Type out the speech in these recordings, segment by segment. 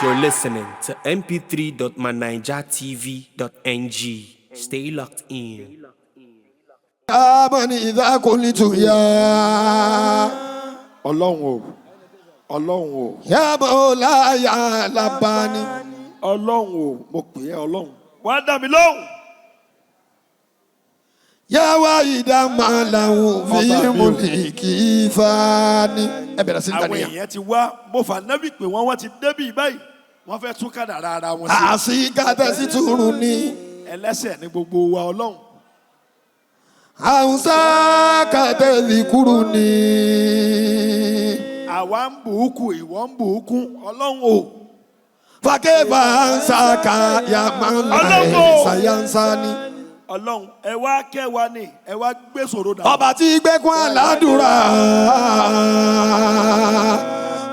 You're listening to mp3.manijatv.ng. Stay locked in. Amani idha kuntu ya Ọlọ́run o, Ọlọ́run o, ya Mola ya Labani. Ọlọ́run o, mo pè é, Ọlọ́run. Wá dá mi lóhùn. Ya wahida malahu fi Ọba mi o. mulki fani. Ẹ bẹ̀rẹ̀ sí ní Àwọn taniya. èèyàn ti wá, mo fà nábì pé wọ́n, wọ́n ti débì báyìí. Wọ́n fẹ́ tún kádàrá ara wọn sí. Àṣìkà tẹ̀sí túrú ni. Ẹlẹ́sẹ̀ ní gbogbo wa, Ọlọ́run. Àwùsá kàtẹ́sí kúrú ni. Àwa ń bùúkù, ìwọ ń bùúkú, Ọlọ́run o. Fàkẹ́fà ń sàkà ya máa ń la Ọlọ́run o. ṣàyànsá ni. Ọlọ́run, ẹ wá kẹ́ wa ni, ẹ wá gbé sòro dà. Ọba tí gbẹ́kún aládùúrà,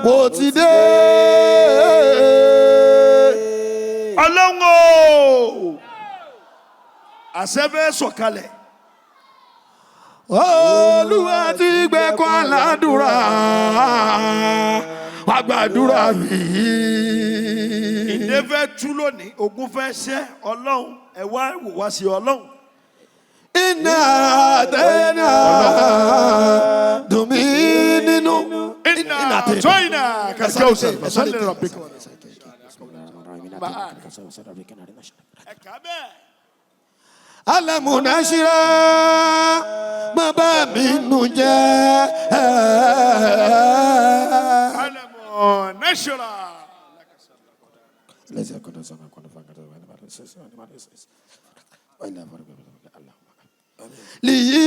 mo ti dé. Ọlọ́run o, àṣẹ fẹ́ sọ̀kalẹ̀. Olúwa tí gbẹ́kún aládùúrà, wá gbàdúrà mi. Ìdè fẹ́ tú lónìí, ogun fẹ́ ṣẹ́, Ọlọ́run, ẹ wá wò wá sí, Ọlọ́run. Iná àtẹnà dùn mí nínú. Iná àtọ́yìnà kàkẹ́ òsè sọ́lẹ̀ rọ̀bì. Ẹ̀ka bẹ́ẹ̀. Alamunasira má bá mi nù jẹ́. Alamu nashra.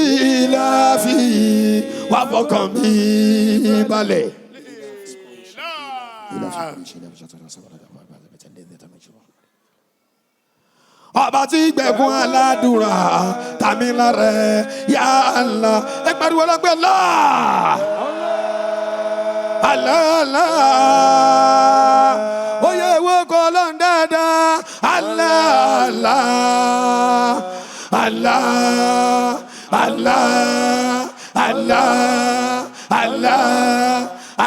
Lìyíláfi wà fọkàn mi balẹ̀. Ọba tí gbẹ̀kún aládùúrà tàmí lára ẹ̀ yá Allah, ẹ pariwo lọ́gbẹ́ láà. Allah Allah, oyè ìwé kọ́ ọlọ́run dáadáa. Allah Allah Allah Allah Allah Allah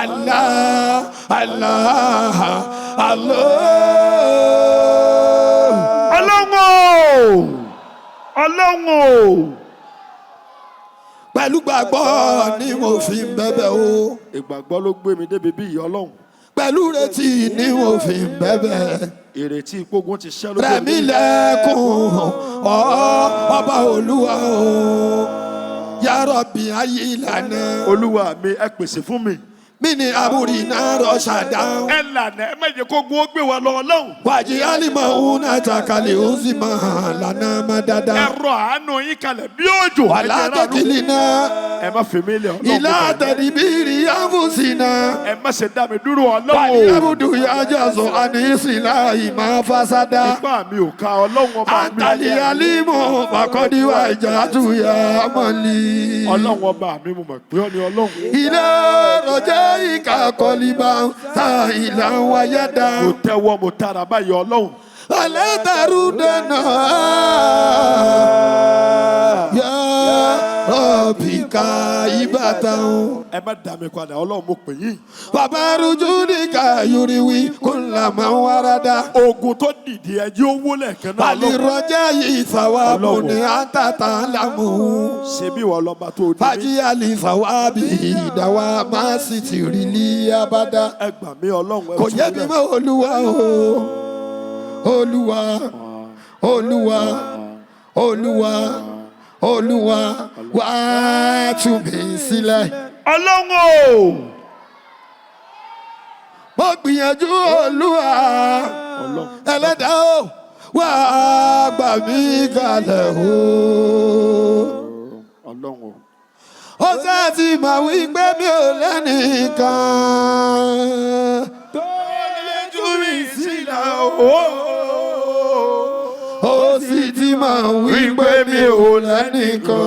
Allah Allah Allah. Ọlọ́run o, Ọlọ́run o. Pẹ̀lú gbàgbọ́ ni mo fi ń bẹ̀bẹ̀ o. Ìgbàgbọ́ ló gbé mi débi bí ìyá, Ọlọ́run. Pẹ̀lú retí ni mo fi ń bẹ̀bẹ̀. Ìrètí ìpógun ti ṣẹ́ ló gbé Rẹ̀mí mi. lẹ́kùn ọba olúwa o, ya Rabbi ayé ìlànà. Olúwa mi, ẹ pèsè fún mi. Mí ni àbúrí náà rọ̀ ṣàdá. Ẹ lànà, ẹ má jẹ́ kó gun ó gbé wa lọ, Ọlọ́run. Wàjí alimọ̀ òun náà takàlẹ̀ ó sì máa lànà má Ẹ dáadáa. rọ àánú yín kalẹ̀ bí òjò. Ẹ Wàlá jẹ́ ráàánú. tẹ́kìlì náà Ẹ má fi mí lẹ̀, Ọlọ́run. ìlà tẹ̀lifíìrì àfúsìnà. Ẹ má ṣe dá mi dúró, Wàlí Ọlọ́run o. abudu yajazo anisila ìmọ̀ fásádà. Ipá mi ò ká, Ọlọ́run ọba mi. Àtàlí alimu fakọ́díwá ìjàtúyà mọ́lì. Ọlọ́run ọba mi, mo mọ̀ pé ọ ni Ọlọ́run. Ilé rọjẹ́ ìka kọlíbà ta ìlà wáyé dá. Mo tẹ́wọ́, mo tara báyìí, Ọlọ́run. Alẹ́ tàrú dẹ́nà. Yá rọ̀bì ká ìbátan. Ẹ má dá mi padà, Ọlọ́run, mo pè yín. Bàbá rújú ní ká yúriwí kó ńlá máa ń wáradá. Ogun tó dìde, ẹjẹ́ ó wólẹ̀ kan náà, Bàlí Ọlọ́run. rọjẹ́ ìfàwábù ní àtàtà lámù. Ṣé bí ìwọ lọ́ba tó dé mi. Fàájì àlìfàwábì ìdáwà máa sì ti rí ní abada. Ẹ gbà mí, Ọlọ́run, ẹ Kò tú yẹ mi mi lẹ̀. mọ́, Olúwa o, Olúwa, Olúwa, Olúwa, Olúwa, wá tú mi sílẹ̀. Ọlọ́run o. Mo gbìyànjú, Olúwa Ọlọ́run. ẹlẹ́dàá o, wá gbà mí kalẹ̀ o. Ọlọ́run o. Ó ṣe ti mọ̀ wípé mi ò lẹ́nìkan Tó lè tú mi sílẹ̀ o. Ó sì ti mọ̀ wípé mi ò lẹ́nìkan.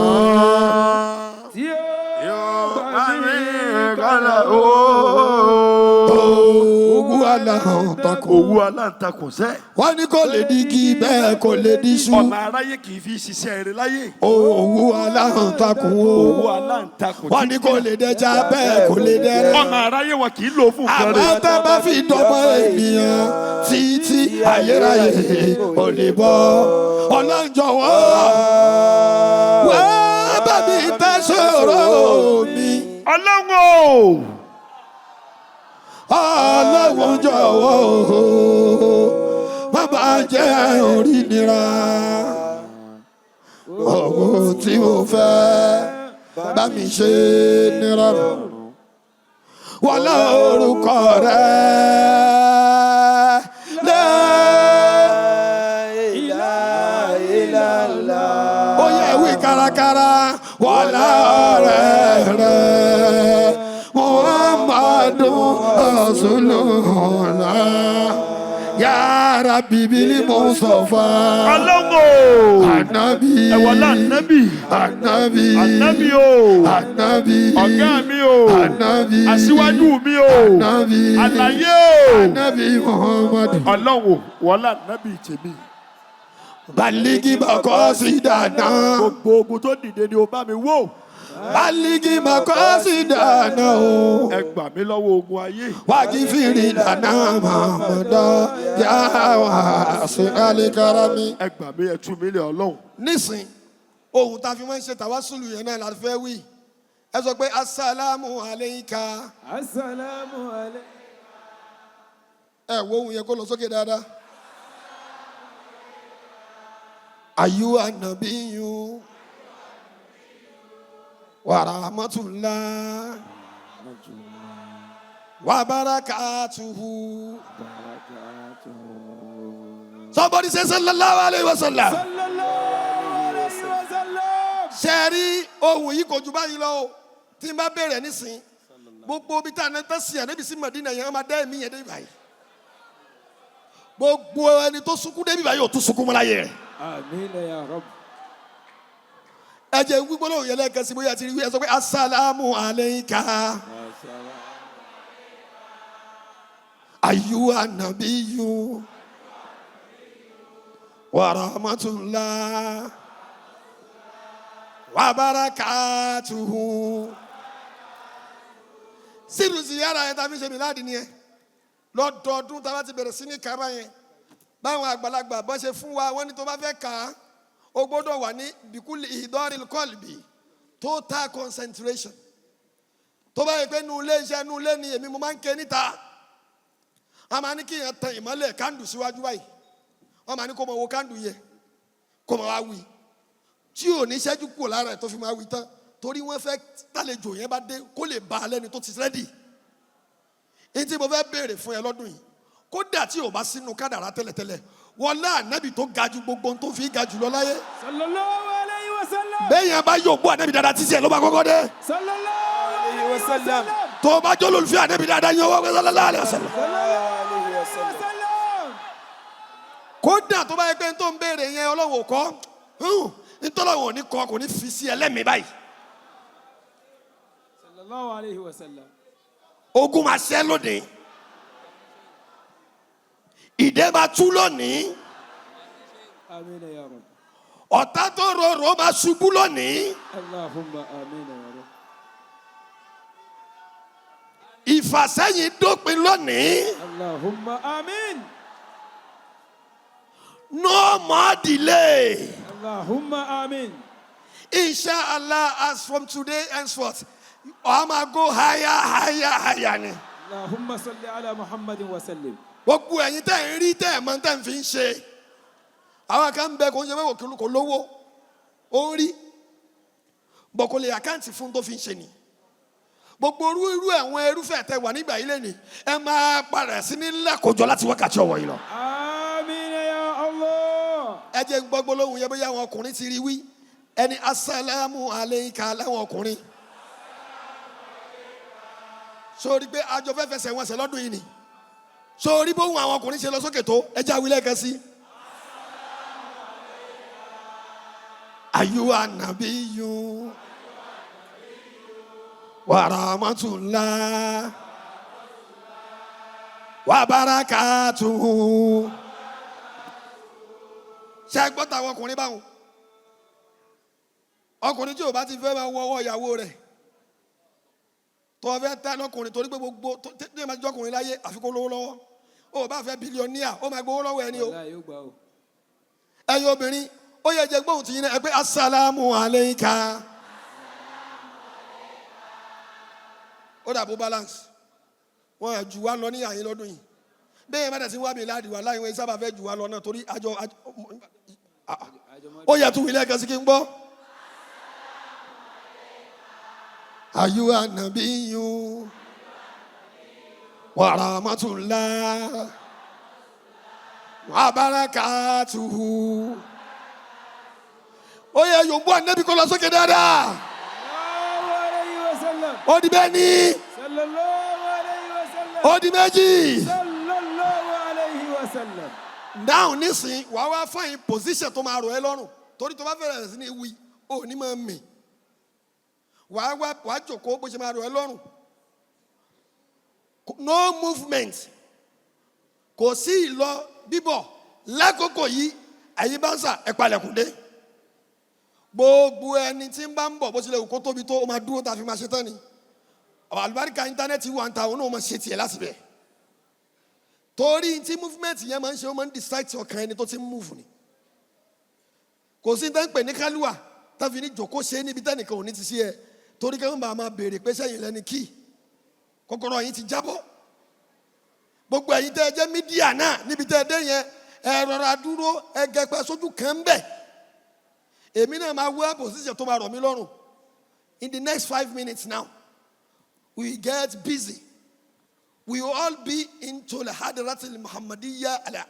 Yóò bá mi kalẹ̀ o. Owó aláǹtakùn. Òwú aláǹtakùn sẹ́. Wọ́n ní kò lè di igi, bẹ́ẹ̀ kò lè di iṣu. Ọmọ aráyé kì í fi ṣiṣẹ́ eré láyé. Owó aláǹtakùn o. Òwú aláǹtakùn. Wọ́n ní kò lè dẹja, bẹ́ẹ̀ kò lè dẹrẹ́. Ọmọ aráyé wọn kì í lò ó fún nǹkan Àmọ́ rẹ̀. tá a bá fi dọ́mọ ènìyàn Títí ayérayé ò lè bọ́. Ọlọ́run jọ̀wọ́ wá bá mi tẹ́ sọ̀rọ̀ mi. Ọlọ́run o. Ọlọ́run jọ̀wọ́ má bàa jẹ́ orí nira. Owó tí mo fẹ́ bá mi ṣe nírọ̀rùn. Wọlé orúkọ rẹ̀ lẹ́. Ó yẹ wí kárakára wọlé ọ̀rẹ́ rẹ̀. Muhammadu Rasulullah. Ya Rabbi bil Mustafa. Ọlọ́run o. Ànábì. Ẹ̀wọ̀lá ànábì. Ànábì. Ànábì o. Ànábì. Ọ̀gá mi o. Ànábì. Aṣíwájú mi o. Ànábì. Àlàyé o. Ànábì Muhammadu. Ọlọ́run o. Wọ́lá ànábì tèmi. Baligi bakọ́ sí dáná. Gbogbo ogun tó dìde ni o bá mi wò. Baligi bakọ́ sí dáná o. Ẹ gbà mí lọ́wọ́ ogun ayé. Wájú fìrí dáná Màmúdá yá wá sí alikarami. Ẹ gbà mí, ẹ tú mi lẹ̀, Ọlọ́run. Nísìn, ohun tá a fi máa ń ṣe tàwásùlù yẹn náà la fẹ́ wí. Ẹ sọ pé asalaamu aleika. Assalamu alaikum. Ẹ wo ohun yẹn kó lọ sókè dáadáa. Ayu anabiyu wa rahmatullah wa barakatuhu. Somebody say sallallahu alayhi wa sallam. Sallallahu alayhi wa sallam. Ṣe rí ohun yìí kò ju báyìí lọ o. Tí n bá bẹ̀rẹ̀ nísìn, gbogbo ibi tá a nẹ́tẹ́ sí ànábì sí Mẹ̀dínà yẹn, wọ́n máa dá ẹ̀mí yẹn débi báyìí. Gbogbo ẹni tó sunkún débi báyìí ò tún sunkún mọ́ láyé rẹ̀. Amin ya Rabb. Ẹ jẹ́ gbígbóná òye lẹ́ẹ̀kan sí bóyá ti rí wí. Ẹ sọ pé asalaamu aleika ayu anabiyu wa rahmatulah wa barakatuhu. Sírù ziyara yẹn tàbí ṣe míládìí ni ẹ lọ́dọọdún tá a bá ti bẹ̀rẹ̀ sí ní kaba yẹn, báwọn àgbàlagbà bọ́ ṣe fún wa, wọ́n ní tó bá fẹ́ kà á, o gbọ́dọ̀ wà ní bìkúlì ìdọ́rin kọ́lbì, total concentration. Tó bá yẹ pé nu ilé iṣẹ́, nu ilé ni èmi mo máa ń ké níta, wọ́n máa ní kí yẹn tan ìmọ́lẹ̀ candle síwájú báyìí, wọ́n máa ní kó máa wo candle yẹ, kó máa wá wí tí ò ní ṣẹ́jú kúrò lára ẹ̀ tó fi máa wí tán, torí wọ́n fẹ́ tàlejò yẹn bá dé kó lè bá a lẹ́ni tó ti ready. Ní tí mo fẹ́ béèrè fún ẹ lọ́dún yìí, kódà tí ò bá sínú kádàrá tẹ́lẹ̀tẹ́lẹ̀, wọlé ànábì tó ga ju gbogbo ohun tó fi ga jù lọ láyé. Sallallahu alayhi wa sallam. Bẹ́ẹ̀ yẹn bá yóò gbọ́ ànábì dáadáa, títí ẹ̀ ló bá kọ́kọ́ dé. Sallallahu alayhi wa sallam. Tó o bá jọ́ lólùfẹ́ ànábì dáadáa yẹn, wọ́n sallallahu alaihi wasallam. Sallallahu alayhi wa sallam. Kódà tó bá yẹ pé n tó ń béèrè yẹn Ọlọ́run ò kọ́, ntọ́lọ́run ò ní kọ́, kò ní fi sí ẹlẹ́mìí báyìí. Sallallahu alayhi wa sallam. Ogun máa ṣẹ́ lónìí, ìdè máa tú lónìí. Amin ya Rabb. Ọ̀tá tó rorò máa ṣubú lónìí. Allahumma amin ya Rabb. Ìfàsẹ́yìn dópin lónìí. Allahumma amin. No more delay. Allahumma amin. Inshallah, as from today henceforth, I'm gonna go higher, higher, higher ni. Allahumma salli ala Muhammadin wa sallim. Gbogbo ẹ̀yin tẹ́ ń rí, tẹ́ ẹ̀ mọ̀ tẹ́ ń fi ń ṣe, àwọn kan ń bẹ, kò ń ṣe pé kò lówó, ó ń rí bọ̀, kò lè account fún tó fi ń ṣe ni. Gbogbo irú irú àwọn irúfẹ́ tẹ wà nígbà yìí lẹ́nu, ẹ máa padà sí ní lẹ́kọ̀ọ́jọ́ láti wákàtí ọ̀wọ̀ yìí lọ. Amin ya Allah. Ẹ jẹ́ ń gbọ́ gbólóhùn yẹn bóyá àwọn ọkùnrin ti rí wí. Ẹni asálàmù aleika láwọn ọkùnrin sórí pé àjọ fẹ́ fẹsẹ̀ wọn sẹ̀ lọ́dún yìí ni. Sórí bóun àwọn ọkùnrin ṣe lọ sókè tó, ẹ jẹ́ àwílẹ̀ kan sí. Ayuwa nabiyu wa rahmatullah wa barakatuhu. Ṣe gbọ́ táwọn ọkùnrin báwọn? Ọkùnrin tí ò bá ti fẹ́ máa wọ ọwọ́ ìyàwó rẹ̀, tó o fẹ́ tẹ́ lọ́kùnrin, torí pé gbogbo tó ẹ máa jọkùnrin láyé, àfi kó lówó lọ́wọ́. Ó bá fẹ́ billionaire, ó máa gbowó lọ́wọ́ ẹni o. Wàláhì yóò gbà o. Ẹ̀yin obìnrin, ó yẹ jẹ́ gbóhùn tìyín náà, ẹ pé asalaamu aleyka. Ó dàbò balance. Wọ́n jù wá lọ ní àyín lọ́dún yìí. Bẹ́ẹ̀ bá dẹ̀ sí wá mi láàdì wá láyé, wọ́n sábà fẹ́ jù wá lọ náà torí àjọ ó yẹ tún wílẹ̀ kan sí kí n gbọ́. Ayuha nabiyyu wa rahmatullah wa barakatuhu. Ó yẹ yòǹbó ànábì kó lọ sókè dáadáa. Sallallahu alayhi wa sallam. Ó di bẹ́ẹ̀ ni. Sallallahu alayhi wa sallam. Ó di méjì. Sallallahu alayhi wa sallam. Dáhùn nísìn, wàá wá fáyín position tó máa rọ̀ ẹ́ lọ́rùn, torí tó bá fẹ́rẹ̀ sí ní wí, ó ní máa mì. Wàá wá, wàá jòkó bó ṣe máa rọ̀ ẹ́ lọ́rùn. No movement, kò sí ìlọ bíbọ̀ lákòókò yìí. Ẹ̀yin bá ń sà, ẹ̀ palẹ̀kùn dé. Gbogbo ẹni tí ń bá ń bọ̀, bó tilẹ̀ wù kó tóbi tó, ó máa dúró tá a fi máa ṣe tán ni. Àwọn àlùbáríkà íńtánẹ́ẹ̀tì wà ń ta, òun náà máa ṣe tiẹ̀ láti bẹ̀, torí tí movement yẹn máa ń ṣe, ó máa ń decide ọkàn ẹni tó ti ń move ni. Kò sí tán pè ní kálíwà tá fi ní jòkó ṣe níbi tẹ́nìkan ò ní ti ṣe ẹ, torí kí wọ́n bá máa béèrè pé sẹ́yìn lẹ́ni kí kọ́kọ́rọ́ yín ti jábọ́. Gbogbo ẹ̀yin tẹ́ ẹ jẹ́ media náà, níbi tẹ́ ẹ dé yẹn, ẹ rọra dúró, ẹ gẹpẹ sójú kan bẹ̀. Èmi náà máa wá position tó máa rọ̀ mí lọ́rùn. In the next 5 minutes now, we get busy. We will all be into the hadratil Muhammadiyya ala.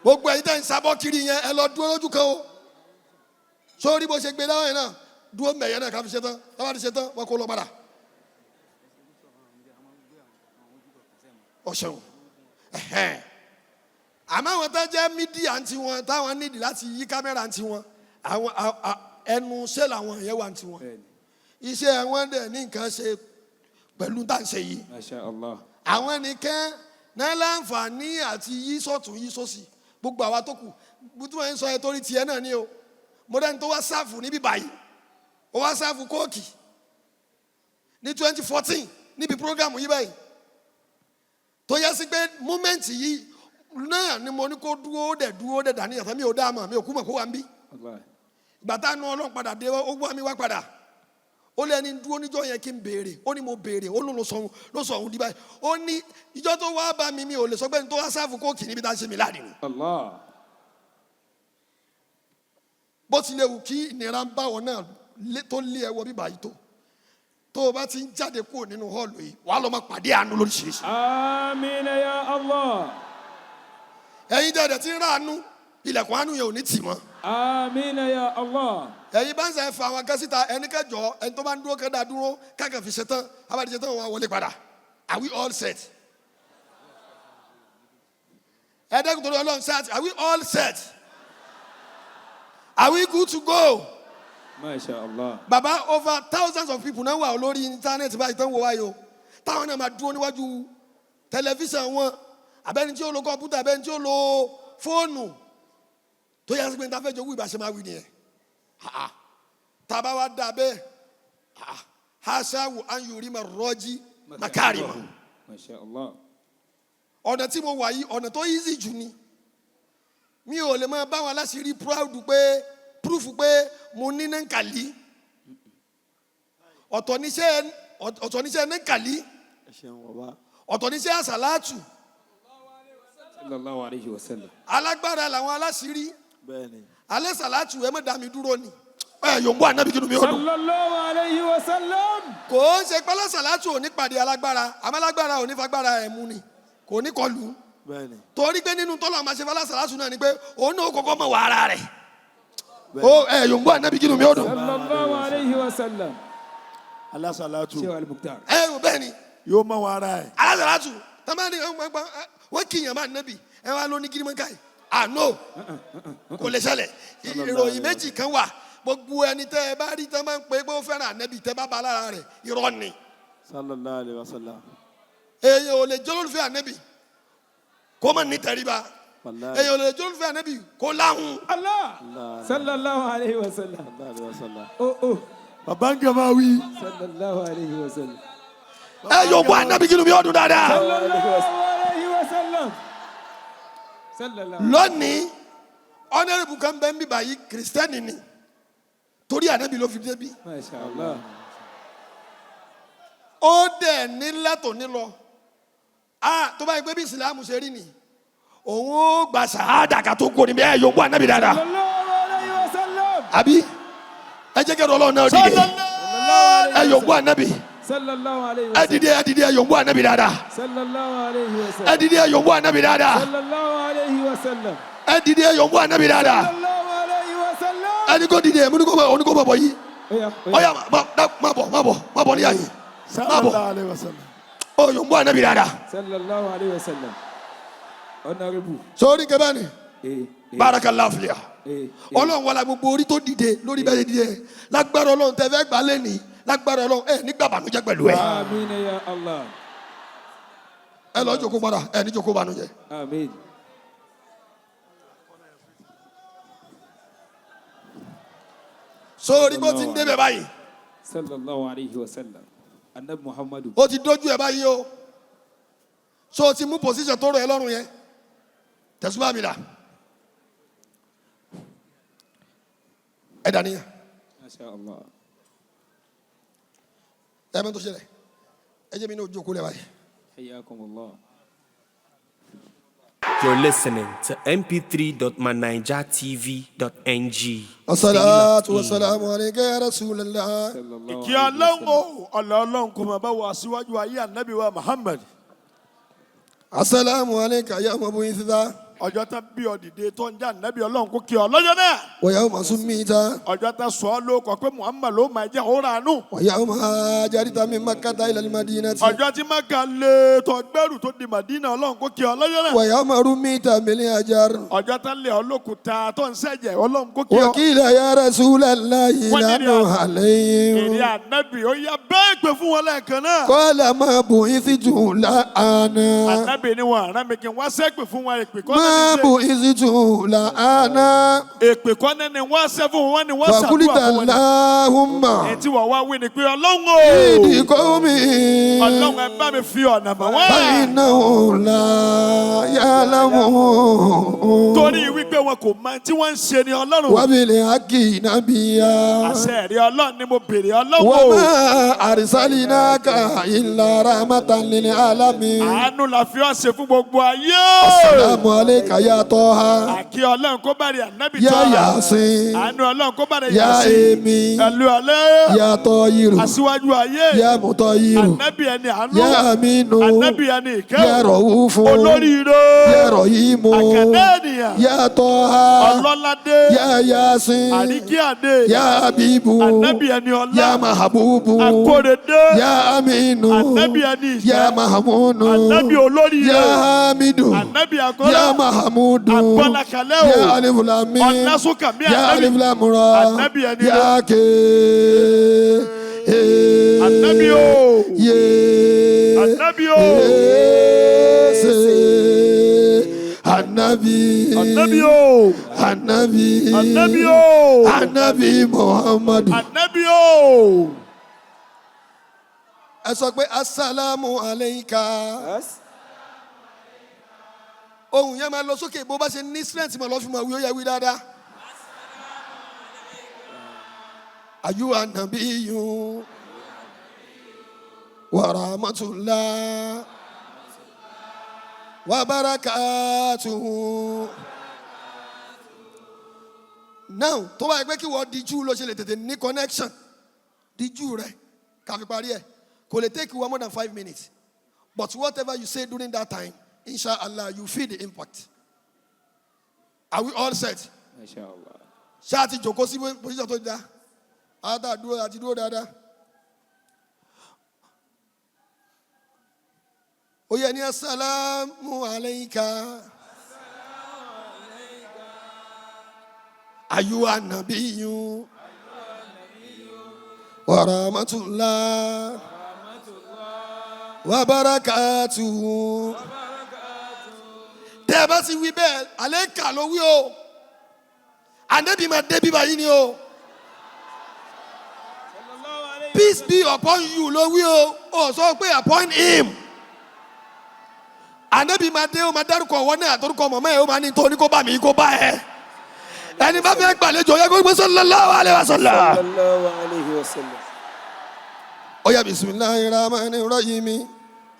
Gbogbo ẹ̀yin tẹ́ ń sábọ́ kiri yẹn, ẹ lọ dúró lójú kan o. Sórí bó ṣe gbé láwọn yẹn náà, dúró mẹ̀yẹ náà ká fi ṣe tán. Tábà ti ṣe tán, wọn kó lọ padà. Ọ̀ṣẹ̀wọ̀n, àmọ́ àwọn tó jẹ́ media ń tiwọn, táwọn nídìí láti yí kámẹ́rà ń tiwọn, àwọn ẹnu iṣẹ́ làwọn yẹn wà ń tiwọn. Iṣẹ́ wọn dẹ̀ ní nǹkan ṣe pẹ̀lú tá à ń ṣe yìí. Masha Allah. Àwọn nìkan náà láǹfààní àti yí sọ̀tún, yí sósì. Gbogbo àwa tó kù, tí wọ́n ń sọ ẹ torí tiẹ̀ náà ni o. Mo dẹ́ni tó wá serve níbí báyìí, ó wá serve Coke ní 2014 níbi program yìí báyìí, tó yẹ sí pé moment yìí náà ni mo ní kó dúró dẹ̀, dúró dẹ̀ dání àtàmì ò dáa mọ̀, mi ò kú mọ̀ kó wà ń bí. Allah. Ìgbà tá a nu Ọlọ́run padà dé, ó wá mi wá padà, ó lé ẹni dúró níjọ́ yẹn kí n béèrè. Ó ní mo béèrè, ó ló ló sọ òun di báyìí. Ó ní ìjọ́ tó wá bá mi, mi ò lè sọ pé ní tó wá serve Coke níbi tá a ṣe mí láàrin ni. Allah. Bó tilẹ̀ wù kí ìnira ń bá wọn náà tó lé ẹwọ bíbá yìí, tó o bá ti ń jáde kúrò nínú hall yìí, wàá lọ máa pàdé àánú lóríṣiríṣi. Àmín ya Allah. Ẹ̀yin dẹ̀dẹ̀ tí ń ráàánú, ilẹ̀kùn àánú yẹn ò ní tì mọ́. Àmín ya Allah. Ẹ̀yin bá ń sẹ́ fa àwọn akẹ́síta, ẹni kẹjọ, ẹni tó bá ń dúró kẹ́dá dúró káàkiri fi ṣetán, abáde ṣetán, wọn wọlé padà. Are we all set? Ẹ dẹ́kun torí Ọlọ́run, set. Are we all set? Are we good to go? Masha Allah. Baba, over thousands of people náà wà lórí íńtánẹ́ẹ̀tì báyìí tán wò wáyé o, táwọn náà máa dúró níwájú tẹlifíṣàn wọn, abẹ́ni tí ó lo kọ̀ǹpútà, abẹ́ni tí ó lo fóònù, tó yẹ kí n ta fẹ́ jogún ìbáṣe máa wí nìyẹn. Ha, tá a bá wá dà bẹ́ẹ̀, haṣáwù anyurima rọ́jí makárìmà. Masha Allah. Ọ̀nà tí mo wà yìí, ọ̀nà tó easy jù ni. Mi ò lè máa bá wọn aláṣìírí proud pé proof pé mo ní nankali. Ọ̀tọ̀ níṣẹ́ nankali. Ẹ ṣeun bàbá. Ọ̀tọ̀ níṣẹ́ àṣàlátù. Sallallahu alayhi wa sallam. Alágbára làwọn aláṣìírí. Bẹ́ẹ̀ ni. Alẹ́ sàlátù, ẹ má dá mi dúró ni. Ẹ yòǹbó ànábì, kí ni mi ò dùn. Sallallahu alayhi wa sallam. Kò ń ṣe pé alásàlátù ò ní pàdé alágbára, àmọ́ alágbára ò ní fagbára ẹ̀ mú ni, kò ní kọlù. Bẹ́ẹ̀ ni. Torí pé nínú tọ́lọ̀ máa ṣe fálásàlátù náà ni pé òun náà kọ́kọ́ mọ̀ wà ara rẹ̀. Ó ẹ yòǹbó ànábì, kí ni mi ò dùn. Sallallahu alayhi wa sallam. Alásàlátù. Sheikh Al-Mukhtar. Ẹ ò bẹ́ẹ̀ ni. Yóò mọ̀ wọn ara ẹ̀. Alásàlátù tọ́mọ́ni wọ́n kìyàn máa nẹ́bì, ẹ wá lóní gírímọ́káì àná, kò lè ṣẹlẹ̀. Ìròyìn méjì kan wà. Gbogbo ẹni tẹ́ ẹ bá rí tẹ́ máa ń pè é pé ó fẹ́ràn ànẹ́bì, tẹ́ bá ba lára rẹ̀, irọ́ ni. Sallallahu alayhi wa sallam. Èèyàn ò lè jólólùfẹ́ ànẹ́bì kó má ní tẹríba. Wàláhì. Èèyàn ò lè jólólùfẹ́ ànẹ́bì kó láhùn. Allah. Sallallahu alayhi wa sallam. Sallallahu alayhi wa sallam. Oh oh. Bàbá ń gẹ̀ máa wí. Sallallahu alayhi wa sallam. Ẹ yòókù ànábì kí inú mi ọdún dáadáa. Sallallahu alayhi wa sallam. Sallallahu. Lónìí, honourable kan bẹ́ẹ̀ ń bí báyìí, kìrìsìtẹ́nì ni, torí ànábì ló fi débi. Masha Allah. Ó dẹ̀ ní látò ní lọ a tó bá yẹ pé bí ìsìlámù ṣe rí ni, òun ó gba sàádà ká tó kó ni bí. Ẹ yòókù ànábì dáadáa. Sallallahu alayhi wa sallam. Àbí ẹ jẹ́ kẹ́rọ ọlọ́run náà dìde. Ẹ yòókù ànábì. Sallallahu alayhi Ẹ wa sallam. dìde, ẹ dìde, ẹ yòókù ànábì dáadáa. Sallallahu alayhi wa Ẹ sallam. dìde, ẹ yòókù ànábì dáadáa. Sallallahu alayhi wa sallam. Ẹ dìde, ẹ yòókù ànábì dáadáa. Sallallahu alayhi wa sallam. Ẹni kò dìde, ẹ mú ní kò bọ̀, òní kò bọ̀ bọ̀ yìí. Oya, Ọ̀yà, má bọ̀, má bọ̀, má bọ̀ níyà yìí, má bọ̀. Sallallahu alayhi wa sallam. Ó yòókù ànábì dáadáa. Sallallahu alayhi wa sallam. Honorable. Sórí kẹfẹ́ ni. Eh, eh, Barakallahu fiya. eh, eh. Ọlọ́run wọlé gbogbo orí tó dìde lórí bẹ́ẹ̀ dìde lágbára ọlọ́run tẹ fẹ́ gbà lẹ́ni, lágbára ọlọ́run ẹ nígbà bànújẹ́ pẹ̀lú ẹ. Amin ya Allah. Ẹ lọ jókòó padà, ẹ ní jókòó bànújẹ́. Amin. Sórí bó ti ń débẹ̀ báyìí. Sallallahu alayhi wa sallam. Annabi Muhammadu. Ó ti dójú ẹ báyìí o, so o ti mú position tó rọ ẹ lọ́rùn yẹn, tẹ̀síwá mi là ẹ dàníyàn. Masha Allah. Ẹ mẹ́tò ṣẹlẹ̀, ẹ jẹ́ mi ní ojú òkú lẹ̀ báyìí. Hayyakum Allah. You're listening to mp3.manijatv.ng. Asalaatu wasalaamu alayka ya rasulallah. Sallallahu Ìkí alayhi wa ọlọ́run sallam. o, ọ̀là ọlọ́run kò máa bá wa síwájú ayé ànábì wa Muhammad. Asalaamu alayka ya mabu'itha. Ọjọ́ tán bí ọ dìde tó ń jẹ́ ànábì, ọlọ́run kó kí ọ lọ́jọ́ náà. Wa yawma summita. Ọjọ́ tán sọ ọ́ ló kọ pé Muhammad ló máa jẹ́ òun ràánú. Wa yawma hajarta min makkata ila al-madinati. Ọjọ́ tí Maka lé tó gbẹ́rù tó di Madina, ọlọ́run kó kí ọ lọ́jọ́ náà. Wa yawma rumita bil hajar. Ọjọ́ tán lé ọ lókùúta tó ń sẹ̀jẹ̀, ọlọ́run kó kí ọ. Wa qila ya rasulallahi Wọ́n ní lanu alayhim. Èrè ànábì ó yá bẹ́ẹ̀ pé fún wọn lẹ́ẹ̀kan náà. Qala ma bu'ithtu la'ana. Ànábì ni wọn àrán mi kí n wá sẹ́pè fún wọn, èpè kọ́ Ma náà ní bu'ithtu la'ana. ṣe. Èpè kọ́ náà ni wọ́n ṣẹ́ fún wọn ni wọ́n ṣàdúrà Faqulta fún wọn ni. Allahumma. Èyí tí wọ́n wá wí ni pé ọlọ́run o. Ìdí qawmi. Ọlọ́run, ẹ bá mi fi ọ̀nà mọ̀ wọ́n. Fa innahum la ya'lamun. Torí wípé wọn kò mọ tí wọ́n ń ṣe ni ọlọ́run. Wa bil haqqi nabiyya. Àṣẹ rí ọlọ́run ni mo béèrè, ọlọ́run Wa o. ma arsalinaka illa rahmatan lil alamin. Àánú la fi ọ́ ṣe fún gbogbo ayé. Assalamu alayka ya Taha. Àkí ọlọ́run kó bá rí ànábì Ya tọ́. Yasin. Àánú ọlọ́run kó bá rí Ya Yasin. Emi. Ẹ̀lú ọlẹ́. Ya Tayiru. Aṣíwájú ayé. Ya Mutayiru. Ànábì ẹni àánú. Ya Aminu. Ànábì ẹni ìkẹ́. Ya Raufu. Olóríire. Ya Rahimu. Àkàndá ènìyàn. Ya Taha. Ọlọ́ládé. Ya Yasin. Àríkí àdé. Ya Habibu. Ànábì ẹni ọlá. Ya Mahabubu. Akóredé. Ya Aminu. Ànábì ẹni ìkẹ́. Ya Mahamunu. Ànábì olóríire. Ya Hamidu. Ànábì akọ́lá. Ya Mahamudu. Agbọ́lákalẹ́ o. Ya Alif Lam Mim. Ọlásùnkànmí Ya Ànábì. Alif Lam Ra. Ànábì ẹni Ya Ke. Ànábì o. Ye. Ànábì o. Se. Ànábì. Ànábì o. Ànábì. Ànábì o. Ànábì Muhammadu. Ànábì o. Ẹ sọ pé asalaamu alayka. Ohun yẹn máa lọ sókè, bó bá ṣe ní strength máa lọ fi máa wí, ó yẹ wí dáadáa. Ayuha nabiyyu wa rahmatullah wa barakatuhu. Now, tó bá yẹ pé kí wọ́n díjú ló ṣe lè tètè ní connection, díjú rẹ̀ ká fi parí ẹ̀, kò lè take you more than 5 minutes, but whatever you say during that time, inshallah, you feel the impact. Are we all set? Masha Allah. Ṣáà ti jòkó sí position tó dáa, àtà dúró àti dúró dáadáa. Ó yẹ ní asalaamu alayka. Ayuha nabiyyu wa rahmatullah wa barakatuhu. Tẹ́ ẹ bá sì wí bẹ́ẹ̀, alayka ló wí o, ànábì máa dé bíbá yìí ni o. Peace be upon you ló wí o. Ó sọ pé appoint him. Ànábì máa dé, ó máa dárúkọ ọwọ́ náà àtọ́rúkọ mọ̀mọ́ ẹ̀, ó máa ní tó ní kó bá mi kó bá ẹ. Ẹni bá fẹ́ gbàlejò yẹ kó gbé sallallahu alaihi wasallam. Sallallahu alayhi wa sallam. Ó yá, bismillahir rahmanir rahim.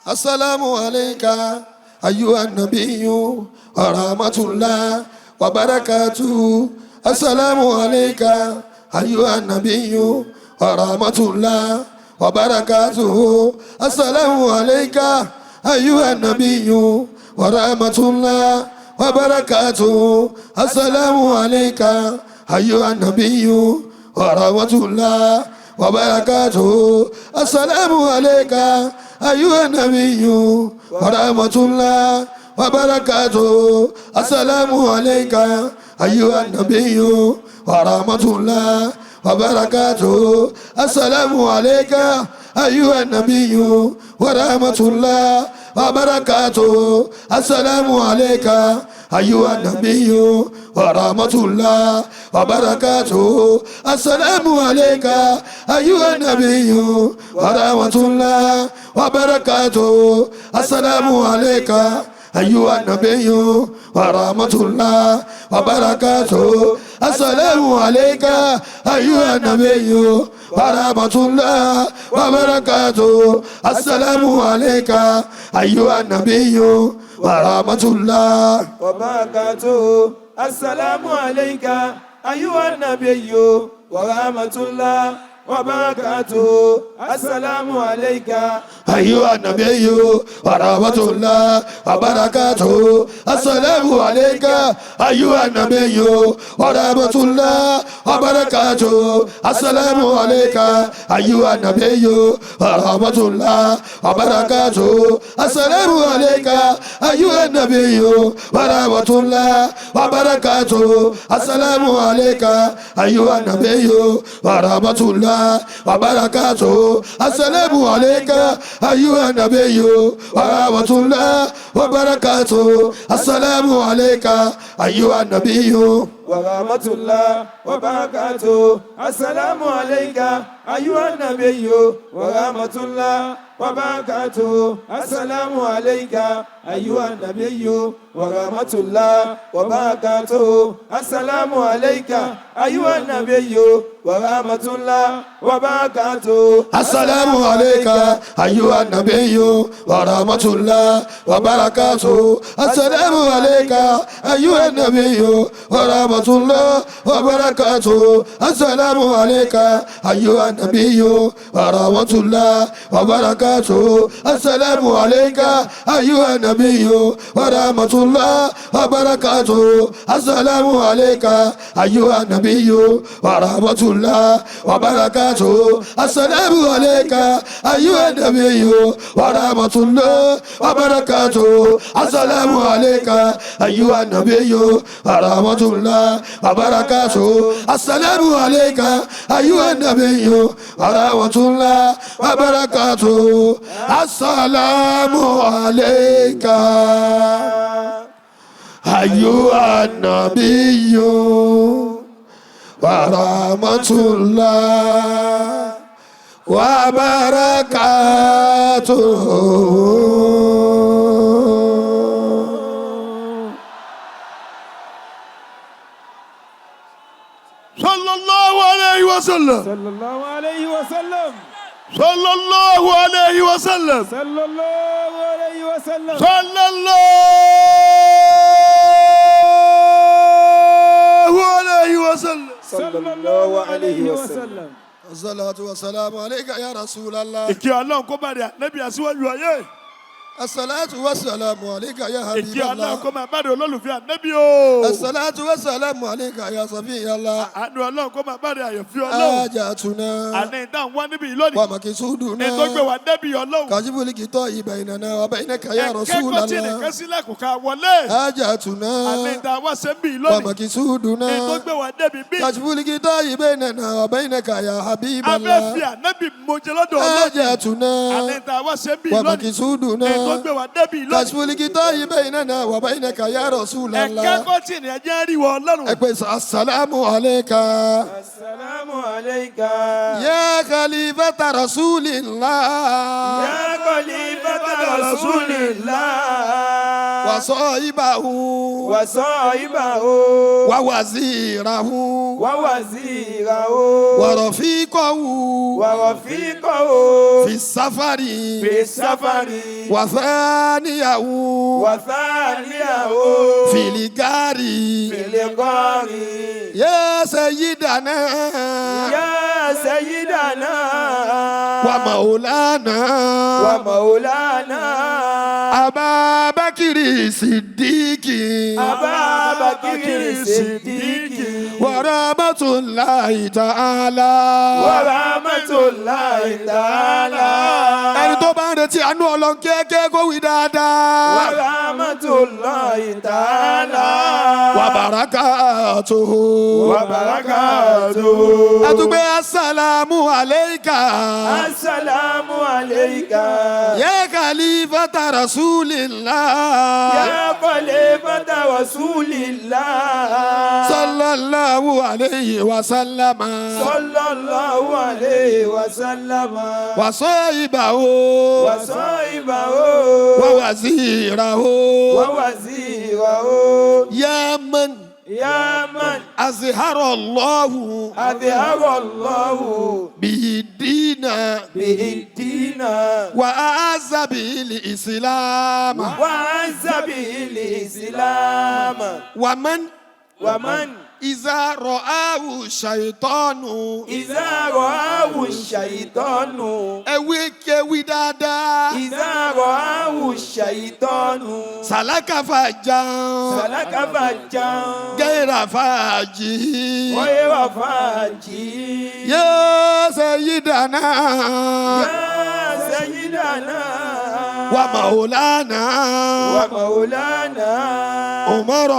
Assalamu alayka ayyuhan nabiyyu wa rahmatullah wa barakatuh. Assalamu alayka ayyuhan nabiyyu wa rahmatullah wa barakatuh. Assalamu alayka ayyuhan nabiyyu wa rahmatullah wa barakatuh. Assalamu alayka ayyuhan nabiyyu wa rahmatullah wa barakatuh. Assalamu alayka ayyuhan nabiyyu wa rahmatullah wa barakatuh. Assalamu alayka ayyuhan nabiyyu wa rahmatullah wa barakatuh. Assalamu alayka ayyuhan nabiyyu wa rahmatullah wa barakatuh. Assalamu alayka ayyuhan nabiyyu wa rahmatullah wa barakatuh. Assalamu alayka ayyuhan nabiyyu wa rahmatullah wa barakatuh. Assalamu alayka ayyuhan nabiyyu wa rahmatullah wa barakatuh. Assalamu alayka ayyuhan nabiyyu wa rahmatullah wa barakatuh. Assalamu alayka ayyuhan nabiyyu wa rahmatullah wa barakatuh. Assalamu alayka ayyuhan nabiyyu wa rahmatullah wa barakatuh. Assalamu alayka ayyuhan nabiyyu wa rahmatullah wa barakatuh. Assalamu alayka ayyuhan nabiyyu wa rahmatullah wa barakatuh. Assalamu alayka ayyuhan nabiyyu wa rahmatullah wa barakatuh. Assalamu alayka ayyuhan nabiyyu wa rahmatullah wa barakatuh. Assalamu alayka ayyuhan nabiyyu wa rahmatullah wa barakatuh. Assalamu alayka ayyuhan nabiyyu wa rahmatullah wa barakatuh. Assalamu alayka ayyuhan nabiyyu wa rahmatullah wa barakatuh. Assalamu alayka ayyuhan nabiyyu wa rahmatullah wa barakatuh. Assalamu alayka ayyuhan nabiyyu wa rahmatullah wa barakatuh. Assalamu alayka ayyuhan nabiyyu wa rahmatullah wa barakatuh. Assalamu alayka ayyuhan nabiyyu wa rahmatullah wa barakatuh. Assalamu alayka ayyuhan nabiyyu wa rahmatullah wa barakatuh. Assalamu alayka ayyuhan nabiyyu wa rahmatullah wa barakatuh. Assalamu alayka ayyuhan nabiyyu wa rahmatullah wa barakatuh. Assalamu alayka ayyuhan nabiyyu wa rahmatullah wa barakatuh. Assalamu alayka ayyuhan nabiyyu wa rahmatullah wa barakatuh. Assalamu alayka ayyuhan nabiyyu wa rahmatullah wa barakatuh. Assalamu alayka ayyuhan nabiyyu wa rahmatullah wa barakatuh. Assalamu alayka ayyuhan nabiyyu wa rahmatullah wa barakatuh. Sallallahu alayhi wa sallam. Sallallahu alayhi wa sallam. Sallallahu alayhi wa sallam. Sallallahu alayhi wa sallam. Sallallahu alayhi wa sallam. Sallallahu alayhi wa sallam. Assalatu wassalamu alayka ya Rasulallah. Ìkẹ́ Ọlọ́run kó bá rẹ̀ ànábì aṣíwájú ayé. Assalatu wassalamu alayka ya Ìkẹ́ Ọlọ́run Habiballah. kó máa bá rẹ̀ olólùfẹ́ ànábì o. Assalatu wassalamu alayka ya Safiyallah. Àánú Ọlọ́run kó máa bá rẹ̀ àyànfẹ́ Ọlọ́run. Ajatuna Àní ìdáhùn wá níbí lónìí. wa makisuduna. Ní tó gbé wa débi Ọlọ́run. Kajibuli kitoi bainana wa bainaka ya Ẹ̀kẹ́ kọ́ tí Rasulallah. nìkan sílẹ̀kùn ká wọlé. Ajatuna Àní ìdáhùn wá ṣe ń bì wa lónìí. makisuduna. Ní tó gbé wa débi bí. Kajibuli kitoi bainana wa bainaka ya A fẹ́ fi Habiballah. ànábì mojẹ lọ́dọ̀ Ọlọ́run. Ajatuna Àní ìdáhùn wá ṣe ń bì wa lónìí. makisuduna. Ní Tó gbé wa débi lónìí. Kashful kitayi baynana wa baynaka ya Rasulallah. Ẹ̀kẹ́ kọ́tìnì ẹ̀jẹ̀ rí wọ Ọlọ́run. Ẹ pé assalamu alayka. Assalamu alayka. Ya khalifata rasulillah. Ya khalifata rasulillah. Wa sahibahu. Wa sahibahu. Wa wazirahu. Wa wazirahu. Wa rafiqahu. Wa rafiqahu. Fi safari. Fi safari. Wa thaniyahu. Wa thaniyahu. Fil gari. Fil gari. Ya sayyidana. Ya sayyidana. Wa maulana. Wa maulana. Aba Bakiri Siddiqi. Aba Bakiri Siddiqi. Wa rahmatullahi ta'ala. Wa rahmatullahi ta'ala. Ẹni tó bá ń retí àánú Ọlọ́run kẹ́kẹ́ kó wí dáadáa. Wa rahmatullahi ta'ala. Wa barakatuhu. Wa barakatuhu. Ẹ tún gbé assalamu alayka. Assalamu alayka. Ya khalifata rasulillah. Ya khalifata rasulillah. Sallallahu alayhi wa sallama. Sallallahu alayhi wa sallama. Wa sahibahu. Wa sahibahu. Wa wazirahu. Wa wazirahu. Ya man. Ya man. Azhara Allahu. Azhara Allahu. Bihi dina. Bihi dina. Wa a'azza bil islam. Wa a'azza bil islam. Wa man. Wa man. Iza ra'ahu shaytanu. Iza ra'ahu shaytanu. Ẹ̀wí kéwí dáadáa. Iza ra'ahu shaytanu. Sàlákà fàjà. Sàlákà fàjà. Gẹ́rà fàájì. Gẹ́rà fàájì. Ya sayyidana. Ya sayyidana. Wa maulana. Wa maulana. Umar.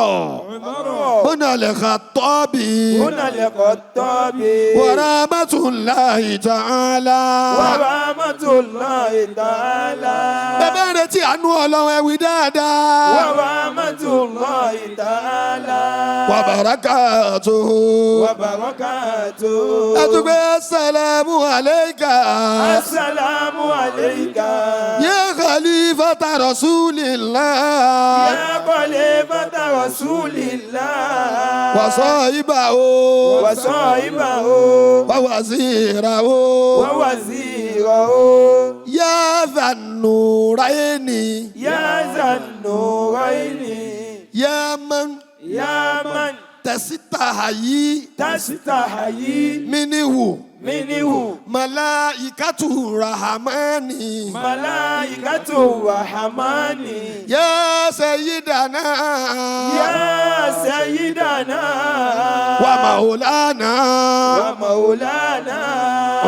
Buna al-Khattabi. Buna al-Khattabi. Wa rahmatullahi ta'ala. Wa rahmatullahi ta'ala. Bàbá rẹ̀ tí àánú Ọlọ́run ẹ wí dáadáa. Wa rahmatullahi ta'ala. Wa barakatuhu. Wa barakatuhu. Ẹ tún gbé assalamu alayka. Assalamu alayka. Ya khalifata rasulillah. Ya khalifata rasulillah. Wa sahibahu. Wa sahibahu. Wa wazirahu. Wa wazirahu. Ya dhan-nuraini. Ya dhan-nuraini. Ya man. Ya man. Tasistahayi. Tasistahayi. Minhu. Minhu. Malaikatu rahamani. Malaikatu rahamani. Ya sayyidana. Ya sayyidana. Wa maulana. Wa maulana.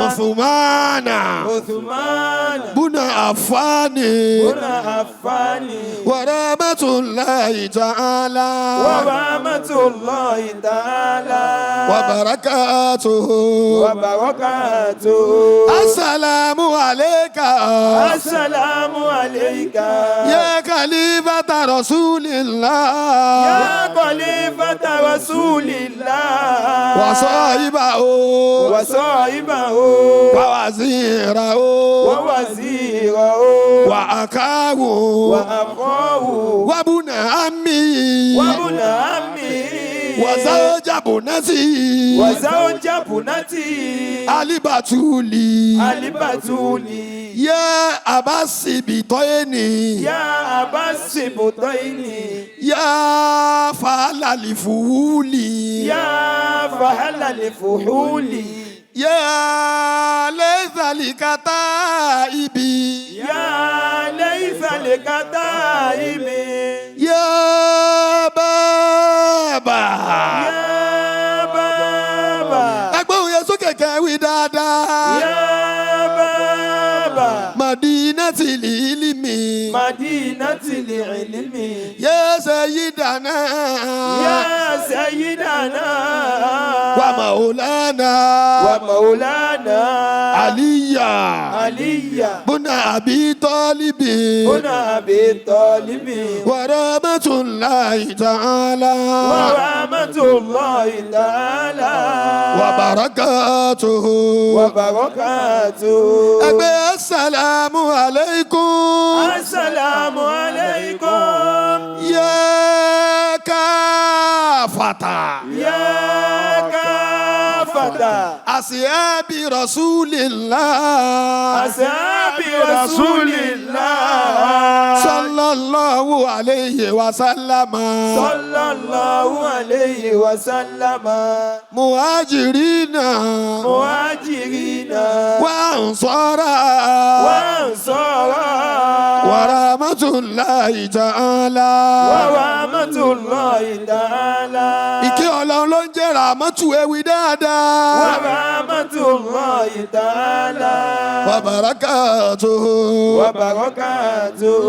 Uthmana. Uthmana. Buna Affani. Buna Affani. Wa rahmatullahi ta'ala. Wa rahmatullahi ta'ala. Wa barakatuhu. Wa barakatuhu. Assalamu alayka. Assalamu alayka. Ya khalifata rasulillah. Ya khalifata rasulillah. Wa sahibahu. Wa sahibahu. Wa wazirahu. Wa wazirahu. Wa akahu. Wa akahu. Wa buna ammi. Wa buna ammi. Wa zawja bunati. Wa zawja bunati. Alibatuli. Alibatuli. Ya abasibitoini. Ya abasibitoini. Ya fahalalifuhuli. Ya fahalalifuhuli. Ya laysa likataibi. Ya laysa likataibi. Ya baba. Ya baba. Ẹgbẹ́ òun yẹn sókè kẹ́wì dáadáa. Ya baba. Madinatil ilmi. Madinatil مدينة العلم. يا سيدنا يا سيدنا ومولانا ومولانا علي علي بن أبي طالب بن أبي طالب ورحمة الله تعالى ورحمة الله تعالى وبركاته وبركاته. أبي السلام عليكم. السلام عليكم. يا كافة يا كافة أصحاب رسول الله أصحاب رسول الله صلى الله عليه وسلم صلى الله عليه وسلم مهاجرين مهاجرين وأنصارا وأنصارا ورحمة الله تعالى ورحمة الله تعالى. Ìkẹ́ Ọlọ́run ló ń jẹ́ ràmọ́tù ewì dáadáa. ورحمة الله تعالى وبركاته وبركاته.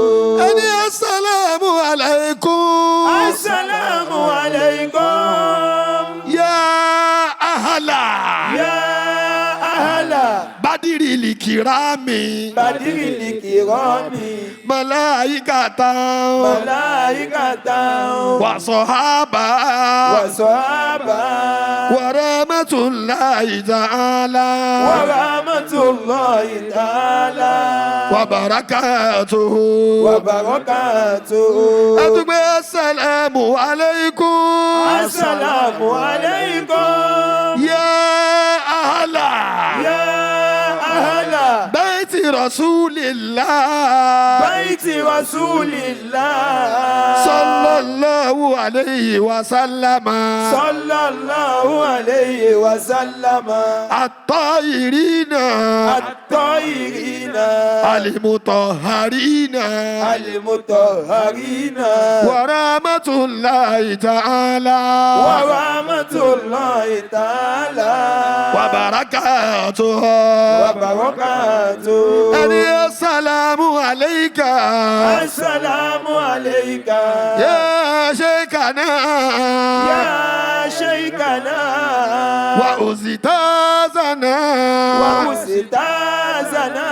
Ẹni السلام عليكم. السلام عليكم. يا أهل يا أهل بدر الكرام بدر الكرام ملائكة ملائكة وصحابة وصحابة ورحمة الله تعالى ورحمة الله تعالى وبركاته وبركاته. أتبع السلام عليكم. السلام عليكم. يا أهل يا أهل بيت رسول الله بيت رسول الله صلى الله عليه وسلم صلى الله عليه وسلم الطاهرين الطاهرين المطهرين المطهرين ورحمة الله تعالى ورحمة الله تعالى وبركاته وبركاته. السلام عليك. السلام عليك يا شيخنا يا شيخنا وأستاذنا وأستاذنا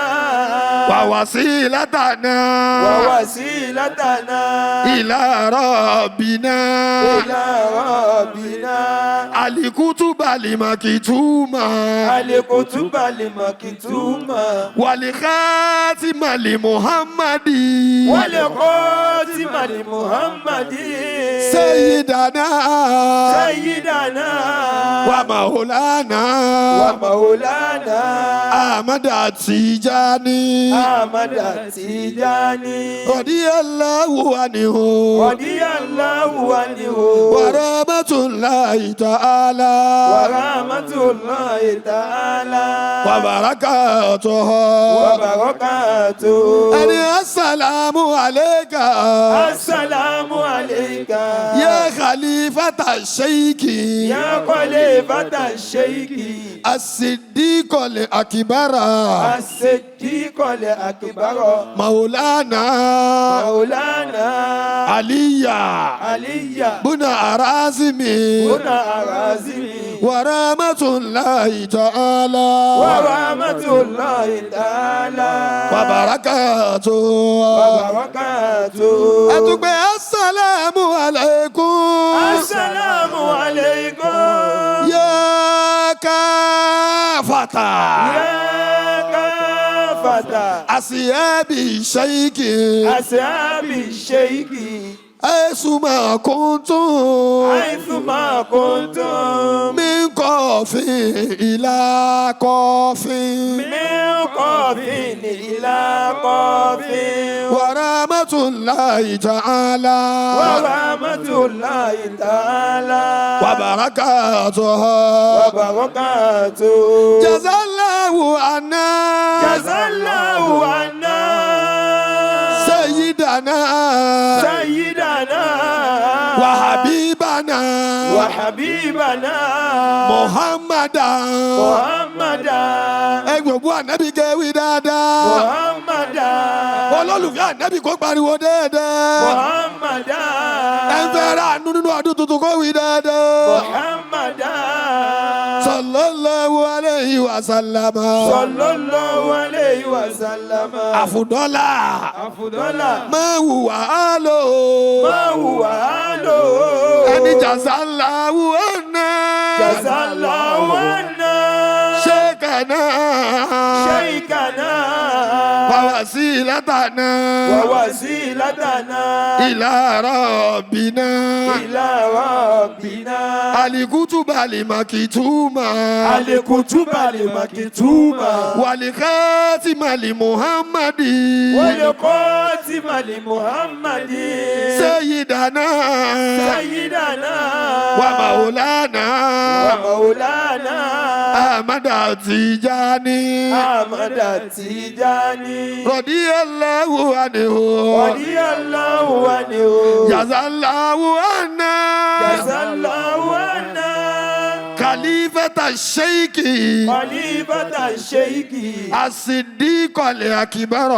ووسيلتنا ووسيلتنا إلى ربنا إلى ربنا الكتب المكتومة الكتب المكتومة والخاتم لمحمد والخاتم لمحمد سيدنا سيدنا ومولانا ومولانا أحمد التجاني أحمد التجاني رضي الله عنه رضي الله عنه ورحمة الله تعالى ورحمة الله تعالى وبركاته وبركاته. السلام عليك. السلام عليك يا خليفة الشيخ يا خليفة الشيخ الصديق الأكبر الصديق الأكبر مولانا مولانا علي علي بن أرازمي بن أرازمي ورحمة الله تعالى ورحمة الله تعالى وبركاته وبركاته. أتوبة السلام عليكم. السلام عليكم يا كافة يا كافة أصحاب الشيخ أصحاب الشيخ حيثما كنتم حيثما كنتم من قاف إلى قاف من قاف إلى قاف ورحمة الله تعالى ورحمة الله تعالى وبركاته وبركاته. جزا الله عنا جزا الله عنا سيدنا سيدنا وحبيبنا وحبيبنا محمدا محمدا ẹgbẹ̀gbọ́ ànábì kẹwì dáadáa محمدا olórí. Olólùfẹ́ ànábì kó pariwo déédéé. Muhammada. Ẹ ń fẹ́ ra àánú nínú ọdún tuntun kó wí déédéé. Muhammada. Sallallahu alayhi wa sallama. Sallallahu alayhi wa sallama. Àfùdọ́là. Àfùdọ́là. Máa hùwà á lò. Máa hùwà á lò. Ẹni jàzálàwù ọ̀nà. Jazallahu anna. Ṣékànà. Shaykhana. Wàwàsílátànà. Wa wasilatana. Ila rabbina. Ila rabbina. Alikutuba limakituma. Alikutuba limakituma. Walikhatima limuhammadi. Walikotima limuhammadi. Sayyidana. Sayyidana. Wa maulana. Wa maulana. Ahmada Tijani. Ahmada Tijani. Radiyallahu anhu. Radiyallahu anhu. Jazallahu anna. Jazallahu anna. Khalifata Sheikhi. Khalifata Sheikhi. As-Siddiq al-Akbar.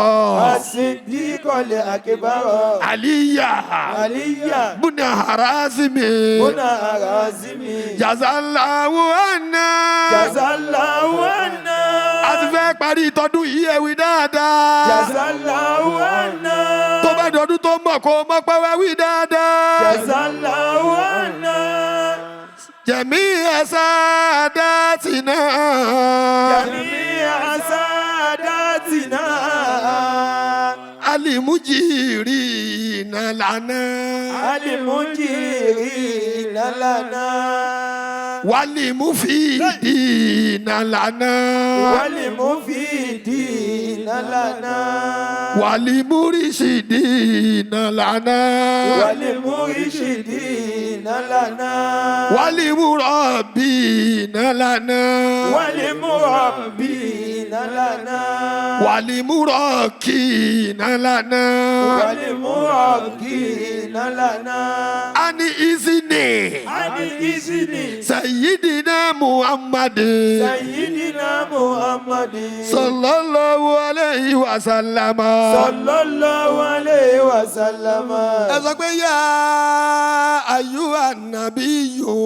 As-Siddiq al-Akbar. Aliya. Aliya. Buna Harazimi. Buna Harazimi. Jazallahu anna. Jazallahu anna. A ti fẹ́ parí ìtọ́dún yìí ẹ̀wì dáadáa. Jazallahu anna. Tó bá dọdún tó ń bọ̀ kó o mọ̀ pé wá wí dáadáa. Jazallahu anna. Jẹ̀mí sadatina. Jami'a sadatina. Alimujirina lana. Alimujirina lana. Walimufidina lana. Walimufidina lana. Walimurishidina lana. Walimurishidina lana. Walimurabina lana. Walimurabbina lana. Walimurokina lana. Walimurabbina lana. Ani izini. Ani izini. Sayyidina Muhammadin. Sayyidina Muhammadin. Sallallahu alayhi wa sallama. Sallallahu alayhi wa sallama. Ẹ sọ pé yá ayyuha nabiyyu.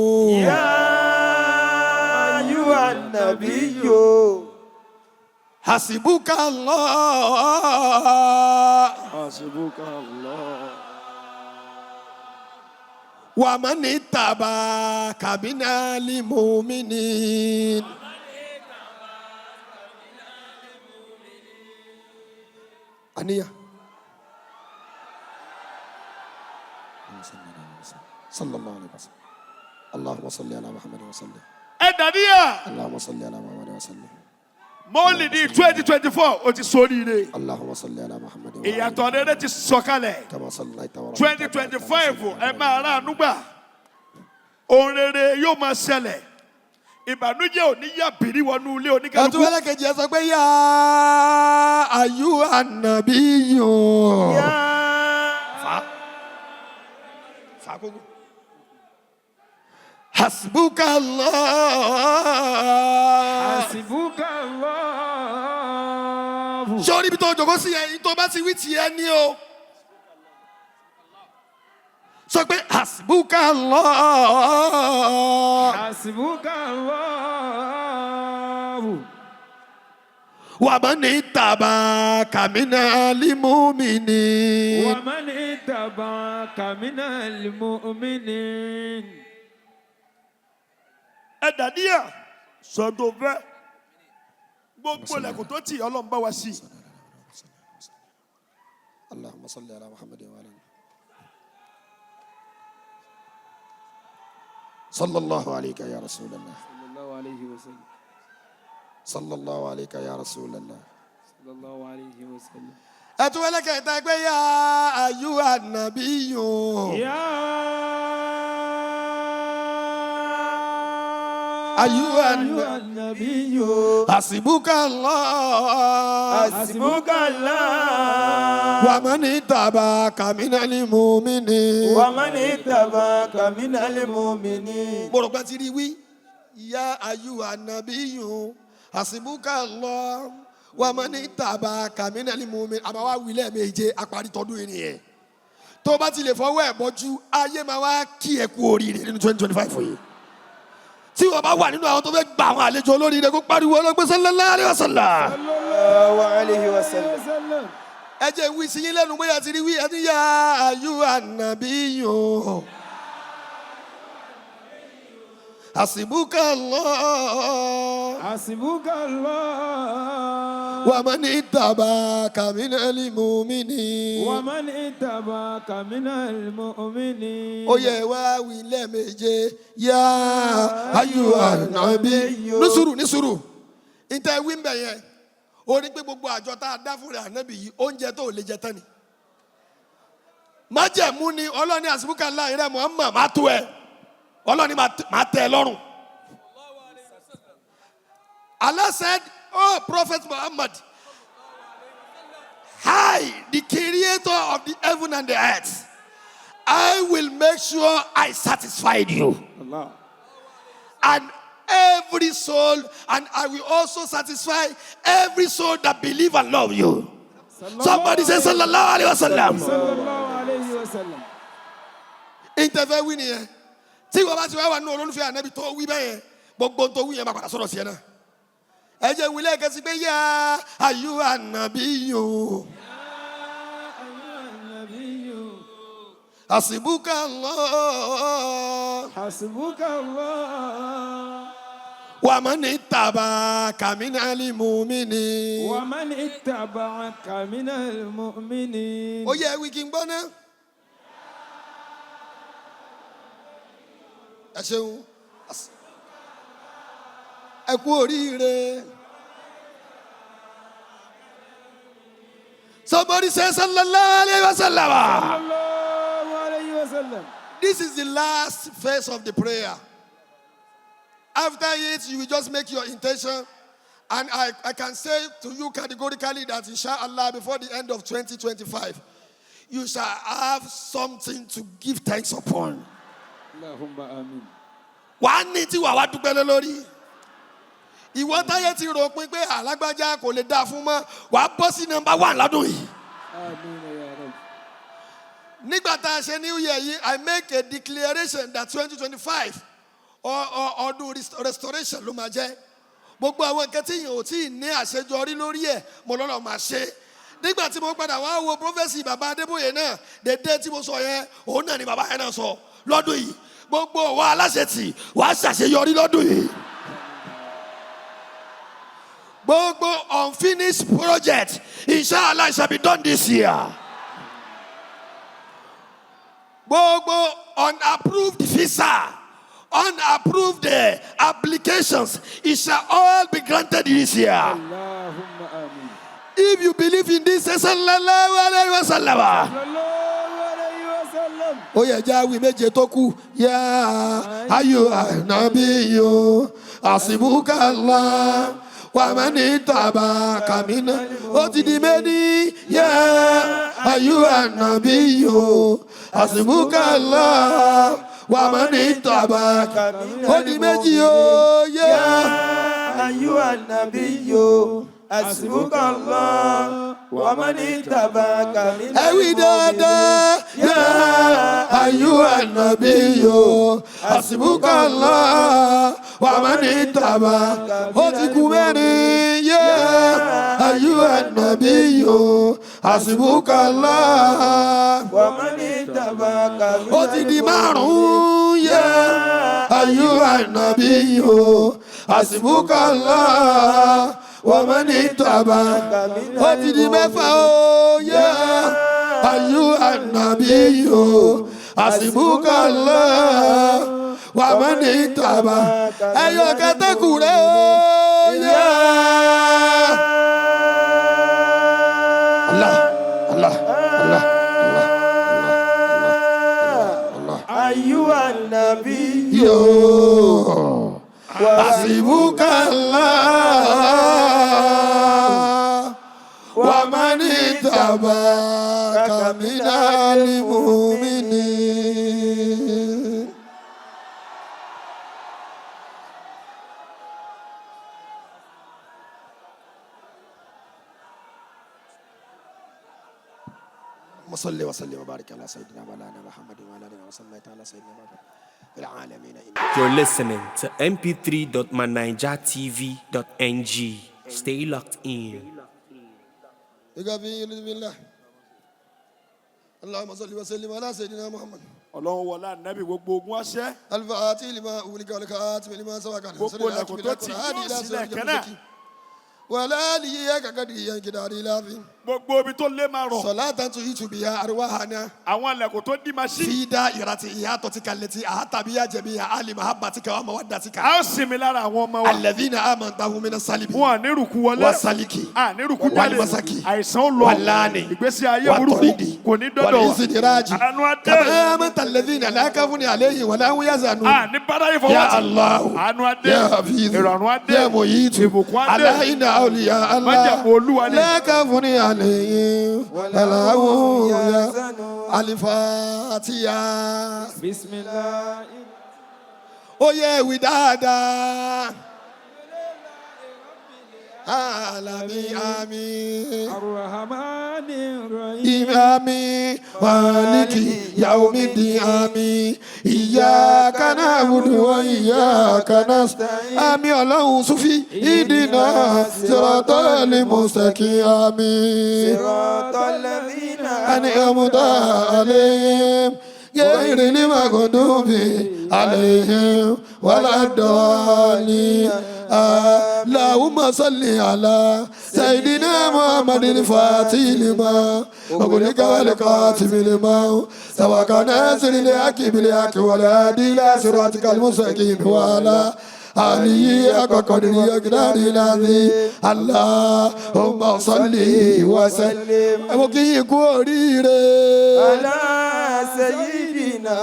Ya ayyuhan nabiyyu. Hasibuka Allah. Hasibuka Allah. Wa man ittaba'aka minal mu'minin. Aniya. Sallallahu alayhi wa sallam. Allahumma salli ala Muhammad wa sallim. Ẹ dàníyà. Allahumma salli ala Muhammad wa sallim. Mọ́lìdì 2024 o ti sóríire. Allahumma salli ala Muhammad wa alihi. Ìyàtọ̀ rere ti sọ̀kalẹ̀. Kama sallaita wa 2025 ẹ máa rà àánú gbà. Ohun rere yóò máa ṣẹlẹ̀. Ìbànújẹ́ ò ní yà bìrí wọnú ilé oníkálukú. Ẹtú ẹlẹ́kejì ẹ sọ pé yá ayyuhan nabiyyu. Ya Fà kókó. Hasbuka Allah. Hasibuka Allah. Sọ́ọ́rí ibi tó jòkó sí yẹn, tó bá ti wí tiẹ̀ ní o. Sọ pé hasbuka Allah. Hasibuka Allah. Wa man ittaba'aka minal mu'minin. Wa man ittaba'aka minal mu'minin. Ẹ dàníyà sọ tó fẹ́. Gbogbo ilẹ̀kùn tó tì Ọlọ́run bá wa sí. Allahumma salli ala Muhammad wa ala Sallallahu alayka ya Rasulallah. Sallallahu alayhi wa sallam. Sallallahu alayka ya Rasulallah. Sallallahu alayhi wa sallam. Ẹtú ẹlẹ́kẹ̀ẹ́ta pé yá ayyuhan nabiyyu. Ya Ayyuhan nabiyyu. Hasibuka Allah. Hasibuka Allah. Wa man ittaba'aka minal mu'minin. Wa man ittaba'aka minal mu'minin. Mo rò pé ti rí wí. Ya ayyuhan nabiyyu. Hasibuka Allah. Wa mani tabaka minal mu'minin. Àmọ́ wá wí lẹ́ẹ̀méje àparí tọdún yìí nìyẹn. Tó bá ti lè fọwọ́ ẹ̀ bọ́jú, ayé máa wá kí ẹ kú oríire nínú 2025 yìí. Tí wọ́n bá wà nínú àwọn tó fẹ́ gba àwọn àlejò olóríire, kó pariwo ọlọ́gbẹ́ sallallahu alaihi wasallam. Sallallahu alayhi wa sallam. Ẹ jẹ́ wí sí yín lẹ́nu bóyá ti rí wí ẹni يا أيها النبي. حسبك الله. حسبك الله. ومن اتبعك من المؤمنين. ومن اتبعك من المؤمنين. Ó yẹ wá wí lẹ́ẹ̀méje يا أيها النبي. Ní sùúrù, ní sùúrù, níta wí ń bẹ̀ yẹn, ó ní pé gbogbo àjọ tá a dá fún rẹ̀ ànábì yìí, oúnjẹ tó lè jẹ tán ni. Májẹ̀mú ni ọlọ́ni حسبك الله rẹ̀ Muhammad máa tó ẹ, ọlọ́ni máa tẹ́ ẹ lọ́rùn. Allah said, "Oh Prophet Muhammad, I, the creator of the heaven and the earth, I will make sure I satisfied you Allah. And every soul, and I will also satisfy every soul that believe and love you." Somebody say صلى الله عليه وسلم. صلى الله عليه وسلم. Interview wí nìyẹn. Tí wọ́n bá ti wá wà nínú olólùfẹ́ ànábì tó wí bẹ́ẹ̀ yẹn, gbogbo tó wí yẹn máa padà sọ̀rọ̀ sí ẹ náà. Ẹ jẹ́ wí lẹ́ẹ̀kan sí pé يا أيها النبي. يا أيها النبي. حسبك الله. حسبك الله. ومن اتبعك من المؤمنين. ومن اتبعك من المؤمنين. Ó yẹ wí kí n gbọ́ náà. Ẹ ṣeun, ẹ kú oríire. Somebody say صلى الله عليه وسلم. صلى الله عليه وسلم. This is the last phase of the prayer. After it, you will just make your intention. And I can say to you categorically that inshallah, before the end of 2025, you shall have something to give thanks upon. اللهم آمين. Wàá ní tí wàá wá dúpẹ́ lé lórí. Ìwọ táyé ti rò pin pé alágbájá kò lè dáa fún mọ́, wàá bọ́ sí number one lọ́dún yìí. آمين يا رب. Nígbà tá a ṣe new year yìí, I make a declaration that 2025 ọdún restoration ló máa jẹ́. Gbogbo àwọn nǹkan tí yìí ò tí ì ní àṣejọrí lórí ẹ̀, mo lọ́lọ́ máa ṣe. Nígbà tí mo padà wá wo prophecy bàbá Adébóyè náà, dédé tí mo sọ yẹn, òun náà ni bàbá yẹn náà sọ lọ́dún yìí. Gbogbo wa aláṣetì wàá ṣàṣeyọrí lọ́dún yìí. Gbogbo unfinished project, inshallah, shall be done this year. Gbogbo unapproved visa, unapproved applications, it shall all be granted this year. اللهم آمين. If you believe in this, say صلى الله عليه وسلم. صلى الله عليه وسلم. Ó yẹ jẹ́ àwì méje tó kù. يا أيها النبي حسبك الله ومن اتبعك من. Ó ti di méjì. يا أيها النبي حسبك الله ومن اتبعك. Ó di méjì o. يا. أيها النبي حسبك الله ومن اتبعك من Ẹ wí dáadáa. يا أيها النبي حسبك الله ومن اتبعك. Ó ti kú mẹ́rin. يا أيها النبي حسبك الله. ومن اتبعك من Ó ti di márùn-ún. يا أيها النبي حسبك الله ومن اتبعك. Ó ti di mẹ́fà o. يا أيها النبي حسبك الله ومن اتبعك. Ẹyọ kẹtẹkù rẹ o. يا الله الله الله الله الله. أيها النبي Yo حسبك الله ومن اتبعك من المؤمنين. صل وسلم وبارك على سيدنا مولانا محمد وعلى اله وصحبه على سيدنا محمد في العالمين. You're listening to mp3.manijatv.ng. Stay locked in. بالله اللهم صل وسلم على سيدنا محمد. Ọlọ́run wọlá Nábì, gbogbo ogun ọṣẹ́. الفاتح لما أغلق والخاتم لما سبق. Gbogbo ilẹ̀kùn tó tì yóò sílẹ̀ kẹ́nà. ولا آله كقدره كدار العظيم. Gbogbo ibi tó lé máa rọ̀. صلاة تحيط بها أرواحنا Àwọn ilẹ̀kùn tó dí máa ṣí. في دائرة إحاطتك التي أحط بها جميع أهل محبتك ومودتك A ó sinmi lára àwọn ọmọ wa. الذين آمنتهم من الصليب Wọn à ní rùkú wọlé. والسلك À ní rùkú jáde. والمسك Àìsàn ó lọ. واللعن Ìgbésí ayé burúkú والطريد kò ní dọ́dọ̀ wa. والاستدراج. Àánú adé. كما آمنت الذين لا خوف عليهم ولا هم يحزنون. À ní báráyé fọwọ́ يا tì. الله. Àánú adé. يا حفيظ. Ìrọ̀rùn adé. يا مجيد. Ìbùkún adé. ألا إن أولياء الله Májẹ̀mú Olúwa ni. لا خوف عليهم ولا هم يحزنون. الفاتحة. بسم الله. Ó yẹ wí dáadáa. Alami ami. الرحمن الرحيم. Imami maliki yaumidi ami iyyaka na'budu wa iyyaka nasta'in. Àmín Ọlọ́run Sufi idina siratal mustaqim àmín. صراط الذين أنعمت عليهم غير المغضوب عليهم ولا الضالين. اللهم صل على سيدنا محمد الفاتح لما أغلق والخاتم لما سبق ناصر الحق بالحق والهادي إلى صراطك المستقيم وعلى آله حق قدره ومقداره العظيم. اللهم صل وسلم. Mo kí yín kú oríire. على سيدنا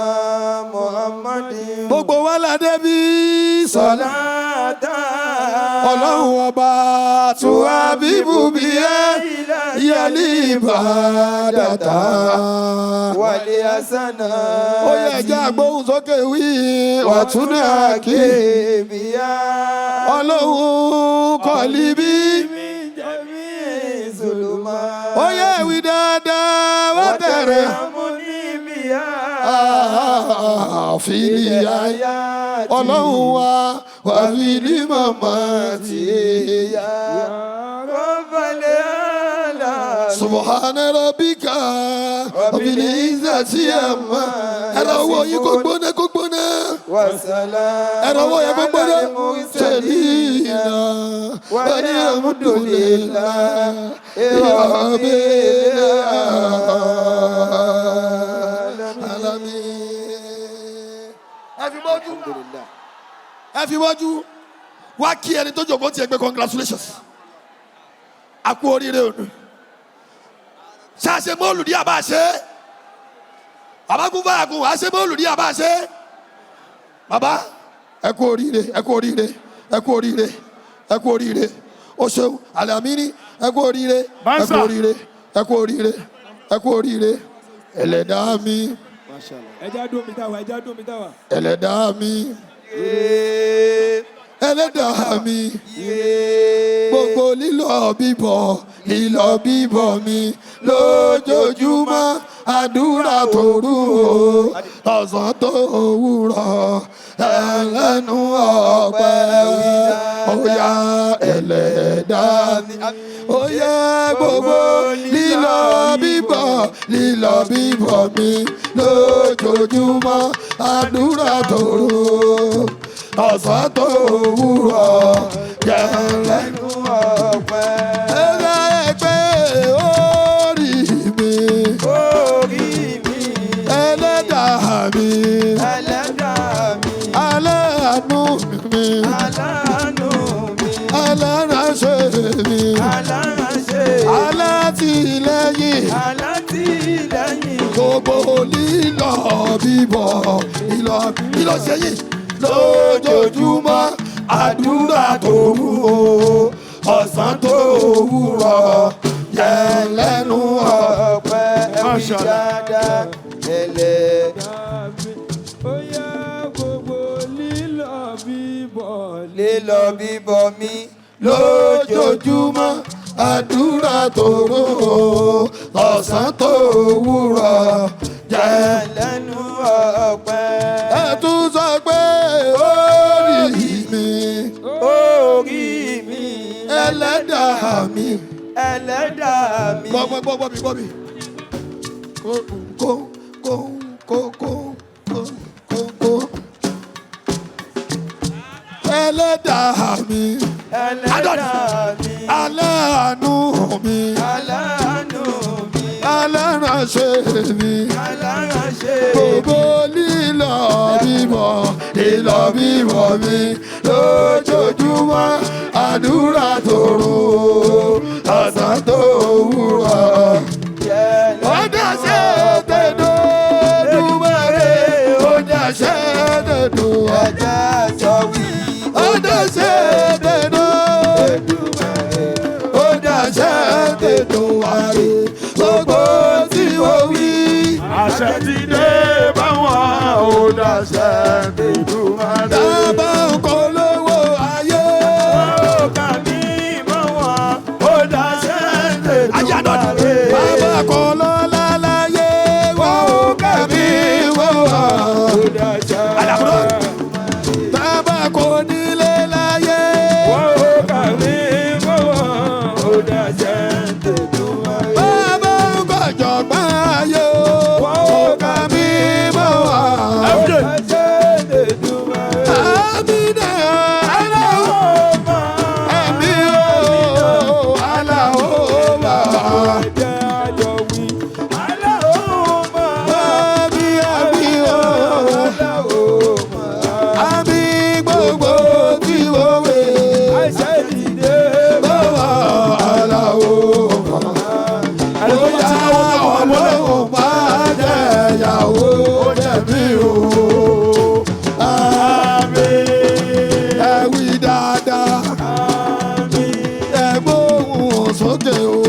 محمد. Gbogbo wa la débi sọlá. صلاة. Ọlọ́run ọba tuwa bíbù bí ẹ yẹlí ìbàdàtà. والحسنات. Ó yẹ ẹjẹ́ àgbóhùn sókè wí ọ̀tún náà kí. بها. Ọlọ́run kọ̀lí bí. من جميع الظلمات. Ó yẹ wí dáadáa wá tẹ̀rẹ̀. وترحمني بها. Àfìlì ayé. Ọlọ́run wa wà fìlì màmá tì í. يا رب العالمين. سبحان ربك رب العزة عما. Ẹ̀rọ owó yín kò gbóná kò gbóná. وسلام Ẹ̀rọ owó yẹn kò gbóná. على المرسلين. Sẹ́línà والحمد لله رب العالمين. Ẹ fi bọ́jú. Ẹ fi bọ́jú. Wá kí ẹni tó jòkó tiẹ̀ gbé congratulations. A kú oríire òní. Ṣáṣe mọ́ọ̀lù ní àbá ṣe. Bàbá kún fáyà kún wàá ṣe mọ́ọ̀lù ní àbá ṣe. Bàbá, ẹ kú oríire, ẹ kú oríire, ẹ kú oríire, ẹ kú oríire. O ṣeun, Alamini, ẹ kú oríire, ẹ kú Bansa. oríire, ẹ kú oríire, ẹ kú oríire. Ẹlẹ́dàá mi, Ẹja dùn mí táwa, ẹja dùn mí táwa. ẹlẹ́dàá mi, ẹlẹ́dàá mi. Gbogbo lílọ bíbọ̀, lílọ bíbọ̀ mi lójoojúmọ́, àdúrà tòru o, tọ̀sán tó òwúrọ̀, ẹlẹ́nu ọpẹ́ óyá ẹlẹ́dàá mi. Óyá gbogbo lílọ bíbọ̀, lílọ bíbọ̀ mi lójoojúmọ́, àdúrà tòru tọ̀sán tó òwúrọ̀ jẹ́lẹ́nu Ọpẹ́. ẹgbẹ́ ẹgbẹ́ orí mi, Orí mi, ẹlẹ́dàá mi, ẹlẹ́dàá mi, aláàánú mi, aláàánú mi, aláránṣẹ́ mi, aláránṣẹ́, alátìlẹ́yìn, alátìlẹ́yìn, gbogbo lílọ bíbọ̀, lílọ lílọ ṣẹ́yìn lójoojúmọ́, àdúrà tòru o, ọ̀sán tó òwúrọ̀ jẹ́ lẹ́nu ọ̀. Ọpẹ́ ẹ̀wí Mashallah. dáadáa ẹlẹ́. Ó yá gbogbo lílọ bíbọ̀ Lílọ bíbọ̀ mi lójoojúmọ́. Àdúrà tòru ọ̀sán tó wúrọ̀ jẹ́ lẹ́nu ọpẹ́. Ẹ tún sọ pé orí mi, Orí mi, ẹlẹ́dàá mi. Ẹlẹ́dàá mi. Gbọ́ gbọ́ gbọ́ mi gbọ́ mi. Kó kó kó kó kó kó kó kó. Ẹlẹ́dàá mi, Ẹlẹ́dàá mi. Aláàánú mi, Aláàánú mi. Aláránṣẹ́ mi. Aláránṣẹ́ mi. Gbogbo lílọ bíbọ̀, lílọ bíbọ̀ mi lójoojúmọ́, àdúrà tòru, ọ̀sán tó wúrọ̀. Jẹ́ Ó dàṣẹ́ tẹ̀dọ̀ dùmọ̀rẹ́, ó dàṣẹ́ tẹ̀dọ̀. Ẹ̀jẹ̀ sọ wí. Ó dàṣẹ́ tẹ̀dọ̀, ó dàṣẹ́ tẹ̀dọ̀ wáyé. Gbogbo tí ó wí. Àṣẹ ti dé báwọn ò dàṣẹ Èdùmàrè. Dábàá nǹkan lówó ayé. Ó kà mí mọ́ wọn, ó dàṣẹ́ Èdùmàrè. Bàbá kan lọ́lá láyé, wọ́n ò kàbí wọ́n wà. Ó dàṣẹ́. Bàbá kò nílé láyé. Ó kà mí mọ́ wọn, ó dàṣẹ́ Èdùmàrè. Bàbá ń gbọ̀jọ̀gbọ́n ayé o, wọ́n ò kàbí wọ́n wà. FJ Dàṣẹ́ Èdùmàrè. Àmínà aláwọ̀ ẹ̀mí o, aláwọ̀ bá. Ẹ̀jẹ̀ àjọ wí. Aláwọ̀ máa. Àmì àmì o, Aláwọ̀ máa. àmì gbogbo tí mo wé. Àṣẹ dìde. Bàbá aláwọ̀ bá. Ẹni tó bá ti náwó náà wà mọ́lẹ̀. Ọlọ́run máa jẹ́ ìyàwó jẹ̀bi o. Ẹ wí dáadáa, ẹ gbóhùn sókè o.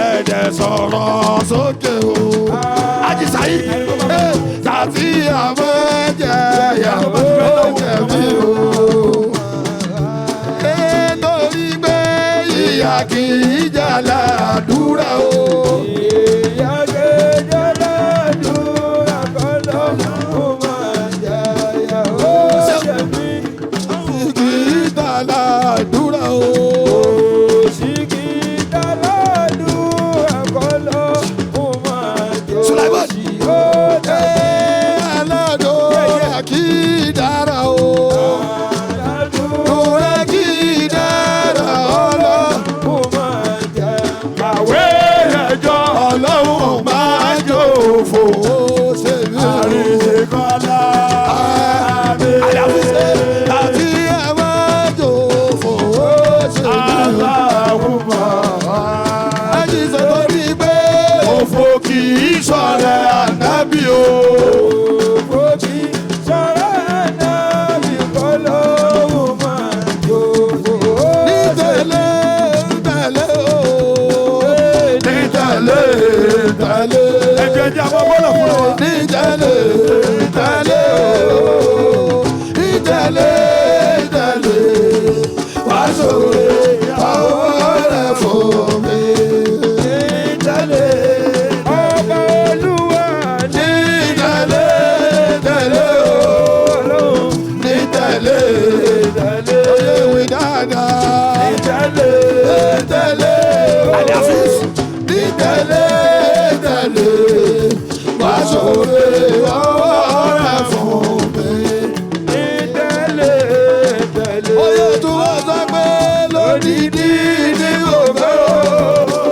Ẹ dẹ̀ sọ̀rọ̀ sókè o. Ajisayi. Tàbí àwọn jẹ́ ìyàwó jẹ̀bi o. Nítorí pé ìyà kì í jà ládùúrà o. Ìyá kejì ládùúrà kọ́lọ́, ó máa jẹ́ ìyàwó jẹ̀bi. Kì í jà ládùúrà o. Òṣìkìtà ládùúrà kọ́lọ́, ó máa jẹ́ Sulaiman. òṣì ó jẹ̀bi. Aládùúrà kì í dára o. Ládùúrà Dúrà kì í dára ọlọ́. ó máa jẹ́ Kàwé ẹjọ́ Ọlọ́run máa jòfò ó ṣe mí o. Àríṣekọ́lá. Àyàfi àti ẹ máa jòfò ó ṣe mí o. Aláwùmọ̀. Ẹjí sọ torí pé Òfò kì í sọ̀rẹ́ ànábì o. òbí sọ̀rọ̀ ànábì kọ́lọ́, ó máa jòfò ó nítẹ̀lé tẹ̀lé o. Nítẹ̀lé Tẹ̀lé. Ẹjọ́ ẹjẹ́ àwọn bọ́lọ̀ fúnra wa. Nítẹ̀lé tẹ̀lé o. Nítẹ̀lé tẹ̀lé. Wá sóore ọwọ́ rẹ̀ fún mi. tẹ̀lé. Ọba Olúwa ní Nítẹ̀lé tẹ̀lé o. Ọlọ́run Nítẹ̀lé tẹ̀lé. oyè wí dáadáa. Tẹ̀lé. Nítẹ̀lé o. Nítẹ̀lé tẹ̀lé. Wá sóore ọwọ́ rẹ̀ fún mi. Tẹ̀lé. Tẹ̀lé. Oyè tí wọ́n sọ pé lódìdí ní òfẹ́ o.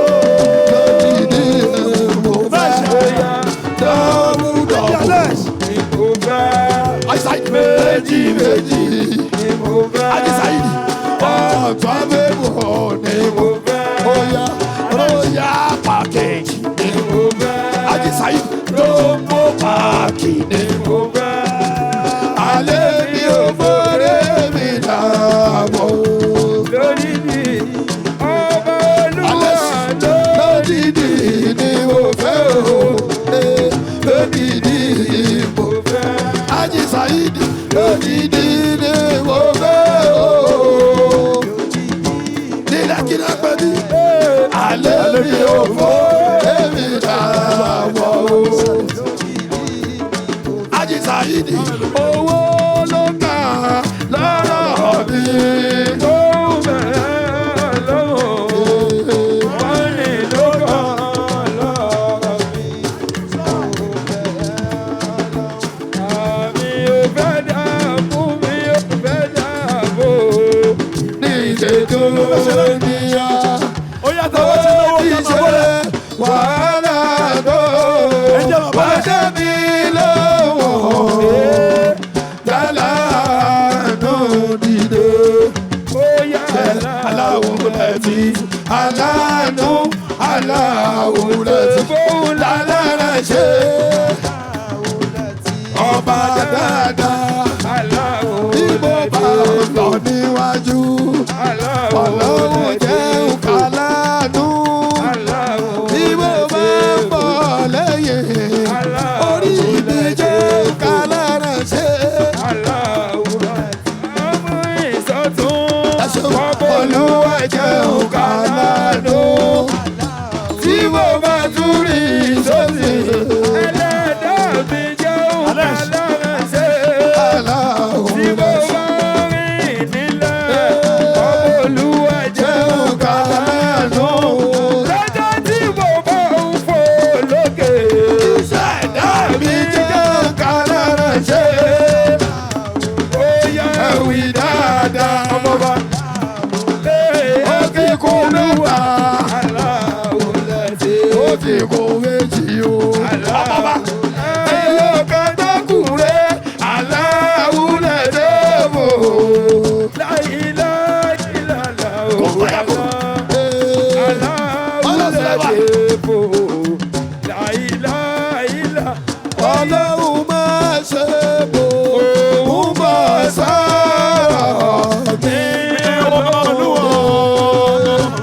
Lódìdí ní òfẹ́. Dọ́mú dọ́mú. Mo fẹ́. Ajisayi. Méjì méjì. Ni mo fẹ́. Ajisayi. Ọ̀tún abẹ́bọ̀ ni mo Mo fẹ́. Oya Royal package. Ni mo fẹ́. Ajisayi. Jumbo package. ni Mo fẹ́. alẹ́ mi ò fọ́rẹ́ mi dàbọ̀. Lórí mi, ọba Olúwa Alẹ́ ló lódìdí ni mo fẹ́ o. Lódìdí mo fẹ́. Aji Saheed lódìdí ni mo fẹ́ o. Ní Lẹ́kí náà. Saidi owó ló kà lọ́rọ̀ mi. Ní ìṣètò níyà Ó yàtọ̀ wọ́n ti náwó ti ká ṣe máa bọ́lẹ̀. wàhálà tó Ẹ jẹ́ bàbá wá rẹ̀. dé mi lọ́wọ́ jálá nù dìde. Aláwùlẹ̀tì aláàánú aláwùlẹ̀tì lálára ṣe ọba dáadáa bí mo bá lọ níwájú ọlọ́run jẹ́ òkàlánú bí mo bá ń bọ̀ lẹ́yìn orí mi jẹ́ òkàlára ṣe. Olúwa jẹ́ òkàlánú tí mo bá tún rí sósì. Ẹlẹ́dàá mi jẹ́ òkàlára ṣe. Tí mo bá rìn nílẹ̀, ọmọ Olúwa jẹ́ Jẹ́ òkàlánú. Lọ́jọ́ tí mo bá ń fò lókè. Ìṣẹ̀dá mi jẹ́ òkàlára ṣe. Ó yá Ẹ̀wì dáadáa. ọmọba. Ó ti kú mẹ́ta. Aláwùlẹ̀ tí Ó ti kú méjì o. Ọmọba. Ẹyọ kan tó kù rẹ̀ aláwùlẹ̀ tó bò. láìláìlàlà fàyà kò. Aláwùlẹ̀ tí bò. Láìláìlà. Ọlọ́run máa ṣe bò ń bọ̀ sọ̀rọ̀ mi.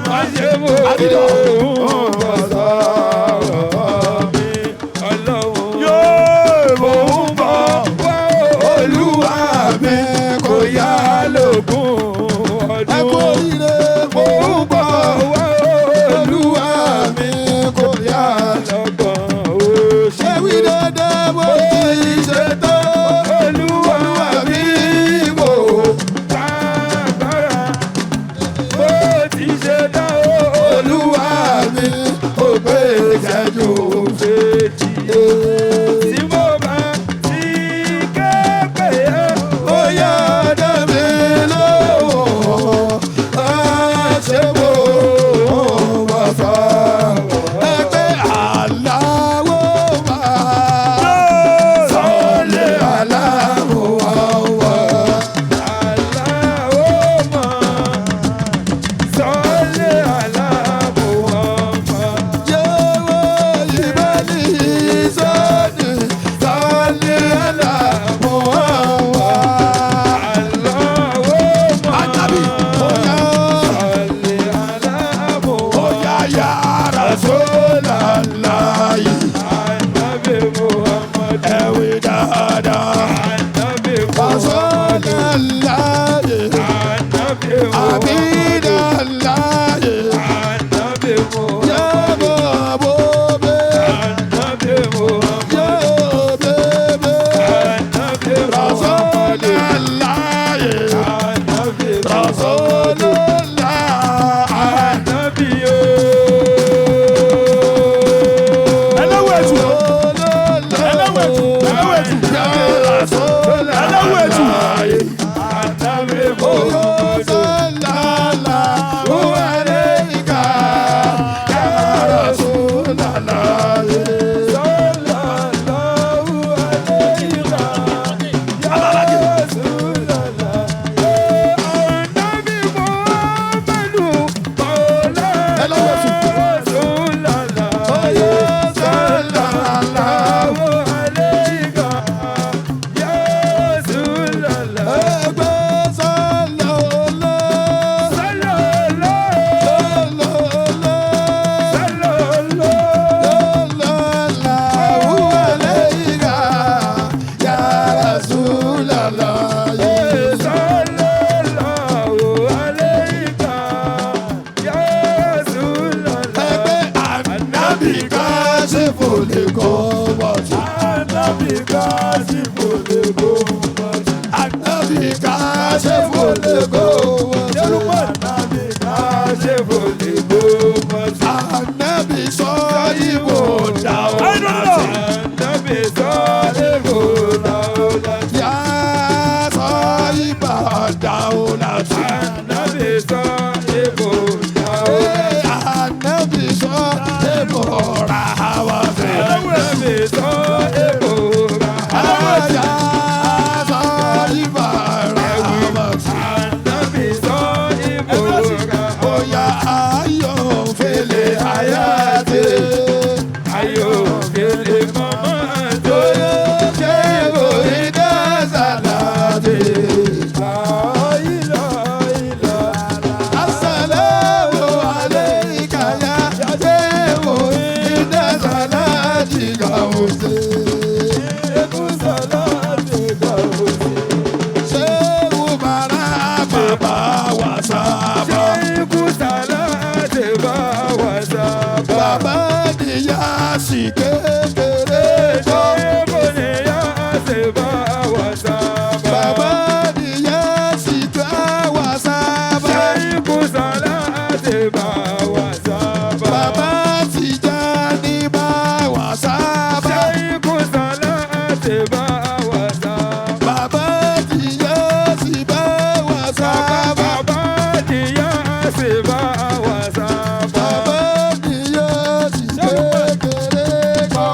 Má ṣe bò. Àdìdọ̀. Bọ̀ sọ̀rọ̀ mi. Ọlọ́run. Yóò mò ń bọ̀. Wá Olúwa mi kò yá lò. lógún Ẹ kú ọdún. oríire mò ń bọ̀. Wá Olúwa mi kò yá lò. lọ́gbọ̀n oṣù. Ṣé wí dandan mo ti ṣe tán? Olúwa Olúwa mi kò. bàbára bó ti ṣe dá o. Olúwa mi ò pé ìṣẹ́jú. Fèjì tí mo bá ti ké pè é. Ó yá dá mi lóhùn, á ṣe mo wà fà. Ẹ pé aláwọ̀ máa. kékeré kọ́. Ṣé kò ní yá ṣe bá wa sábà? Bàbá nìyẹn sì bá wa sábà. Ṣé ikú sọlá ṣe bá wa sábà? Bàbá Tìjání bá wa sábà. Ṣé ikú sọlá ṣe bá wa sábà? Bàbá Tìyẹ́sì bá wa sábà. Bàbá nìyá ṣe bá wa sábà. Bàbá Tìyẹ́sì kékeré kọ́.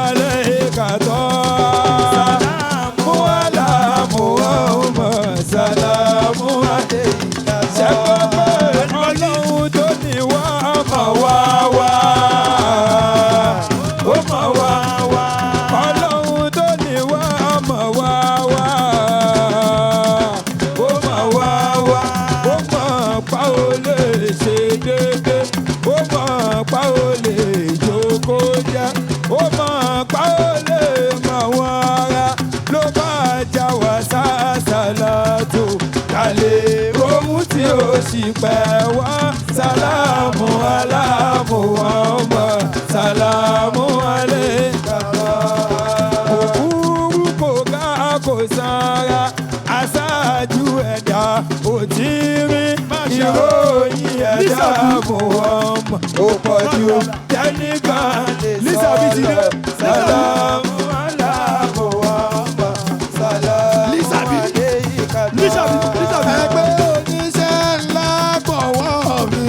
alayka Salamu ala Muhammad, salamu alayka. Ṣẹ́gbọ́n pé Ọlọ́run tó ní wá mọ̀ wá wá. Ó mọ̀ wá wá. Ọlọ́run tó ní wá mọ̀ wá wá. Ó mọ̀ wá wá. Ó mọ̀ pa ó lè ṣe déédéé. Ó mọ̀ pa ó lè jókòó jẹ́. Ó mọ̀ pa ó lè mọ̀ wọ́n ara. Ló bá já wa sásàlátù. Kàlẹ́ ohun tí ó sì pẹ́ wá. Sàlámù aláàmù ọmọ. Sàlámù alayka. Òkúrú kò ká kò sanra. Aṣáájú ẹ̀dá ò tí rí. Ìròyìn ẹ̀dá Muhammad ó pọ̀ ju tẹ́nìkan lè Lisa bí ti dé. sọ̀rọ̀. Sàlámù aláàmù ọmọ. Sàlámù Lisa bí. alayka. Lisa bí, Lisa bí. Ẹgbẹ́ oníṣẹ́ ńlá gbọ̀wọ́ mi.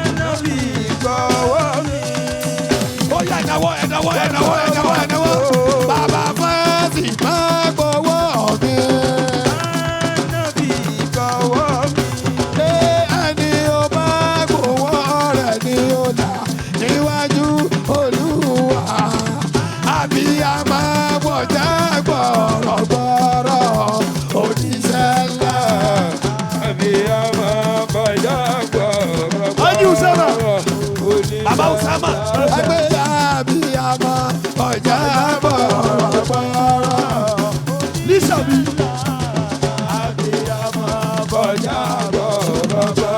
Ànábì gbọ́wọ́ mi. Ó yá ẹ̀dáwọ́ ẹ̀dáwọ́ ẹ̀dáwọ́ ẹ̀dáwọ́ ẹ̀dáwọ́. Bàbá Fẹ́ǹsì máa gbọ́wọ́ mi. Ànábì gbọ́wọ́ mi. Ṣé ẹni ó bá gbọ́wọ́ rẹ̀ ni ó là níwájú Olúwa? Àbí a máa gbọ̀já gbọ̀rọ̀gbọ̀rọ̀ oníṣẹ́ ńlá. Àbí ọmọ bọ̀dá gbọ̀rọ̀. Haji Usama. Baba Usama. Ẹgbẹ́ àbí a máa gbọ̀já gbọ̀rọ̀gbọ̀rọ̀. Lisa bí. Àbí ọmọ bọ̀dá gbọ̀rọ̀.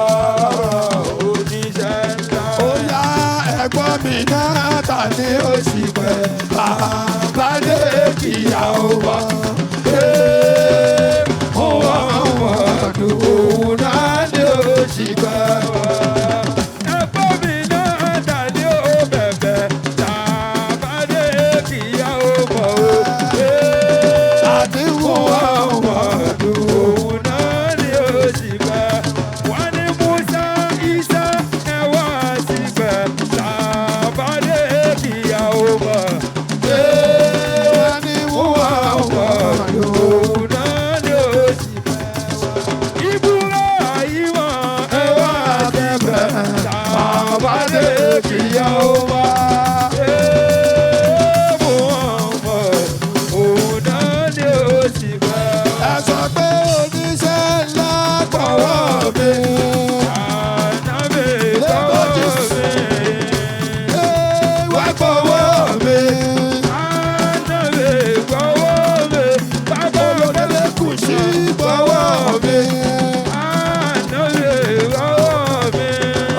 Oníṣẹ́ ńlá. Ó yá ẹ̀gbọ́n mi náà ta ni ó sì pẹ́ bàbá dé kíyàwó wá. Ó wà wọ́n òun náà ni ó sì pẹ́ wá. Ẹ̀gbọ́n mi náà dàní ó bẹ̀bẹ̀. Tàbádé kìyà ó mọ̀ ó. Àti wọ́n wọ́n Òun náà ni ó sì pẹ́. Wọ́n ní Musa Isa ẹ wá sí pẹ́. Tàbádé kìyà ó mọ̀. wọ́n ní wọ́n wọ́n Òun náà ni ó sì pẹ́. Ibùrọ̀ àyíwọ̀n ẹ wá sí pẹ́. Tàbádé kìyà ó mọ̀. Òun náà ni ó sì pẹ́. Ẹ sọ pé oníṣẹ́ ńlá gbọ̀wọ́ mi. Ànábì gbọ́wọ́ mi. Wá gbọ́wọ́ mi. Ànábì gbọ́wọ́ mi. Bàbá Olódélé kù sí gbọ́wọ́ mi. Ànábì gbọ́wọ́ mi.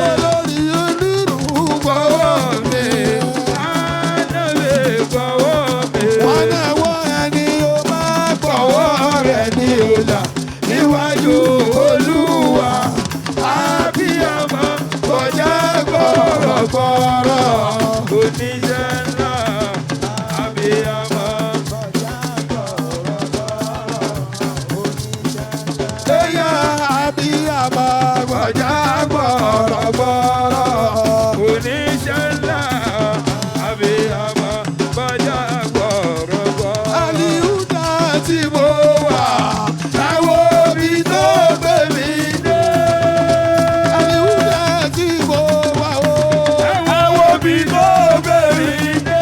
Olórí onírú gbọ́wọ́ mi. Ànábì gbọ́wọ́ mi. Wọ́n náà wọ́ ẹni ó bá gbọ́wọ́ rẹ̀ ní ọ̀la níwájú Olúwa. Abiyamọ Kọjá gbọ̀rọ̀gbọ̀rọ̀. oníṣẹ́ ńlá. Abiyamọ. Ẹyà abiyamọ kọjá gbọ̀rọ̀gbọ̀rọ̀. Oníṣẹ́ ńlá. Abiyamọ bọ́jà gbọ̀rọ̀gbọ̀. Aliuda tí mo wà, ẹ wo ibi tó gbé mi dé. Aliuda tí mo wà o. Ẹ wo bí tó gbé mi dé.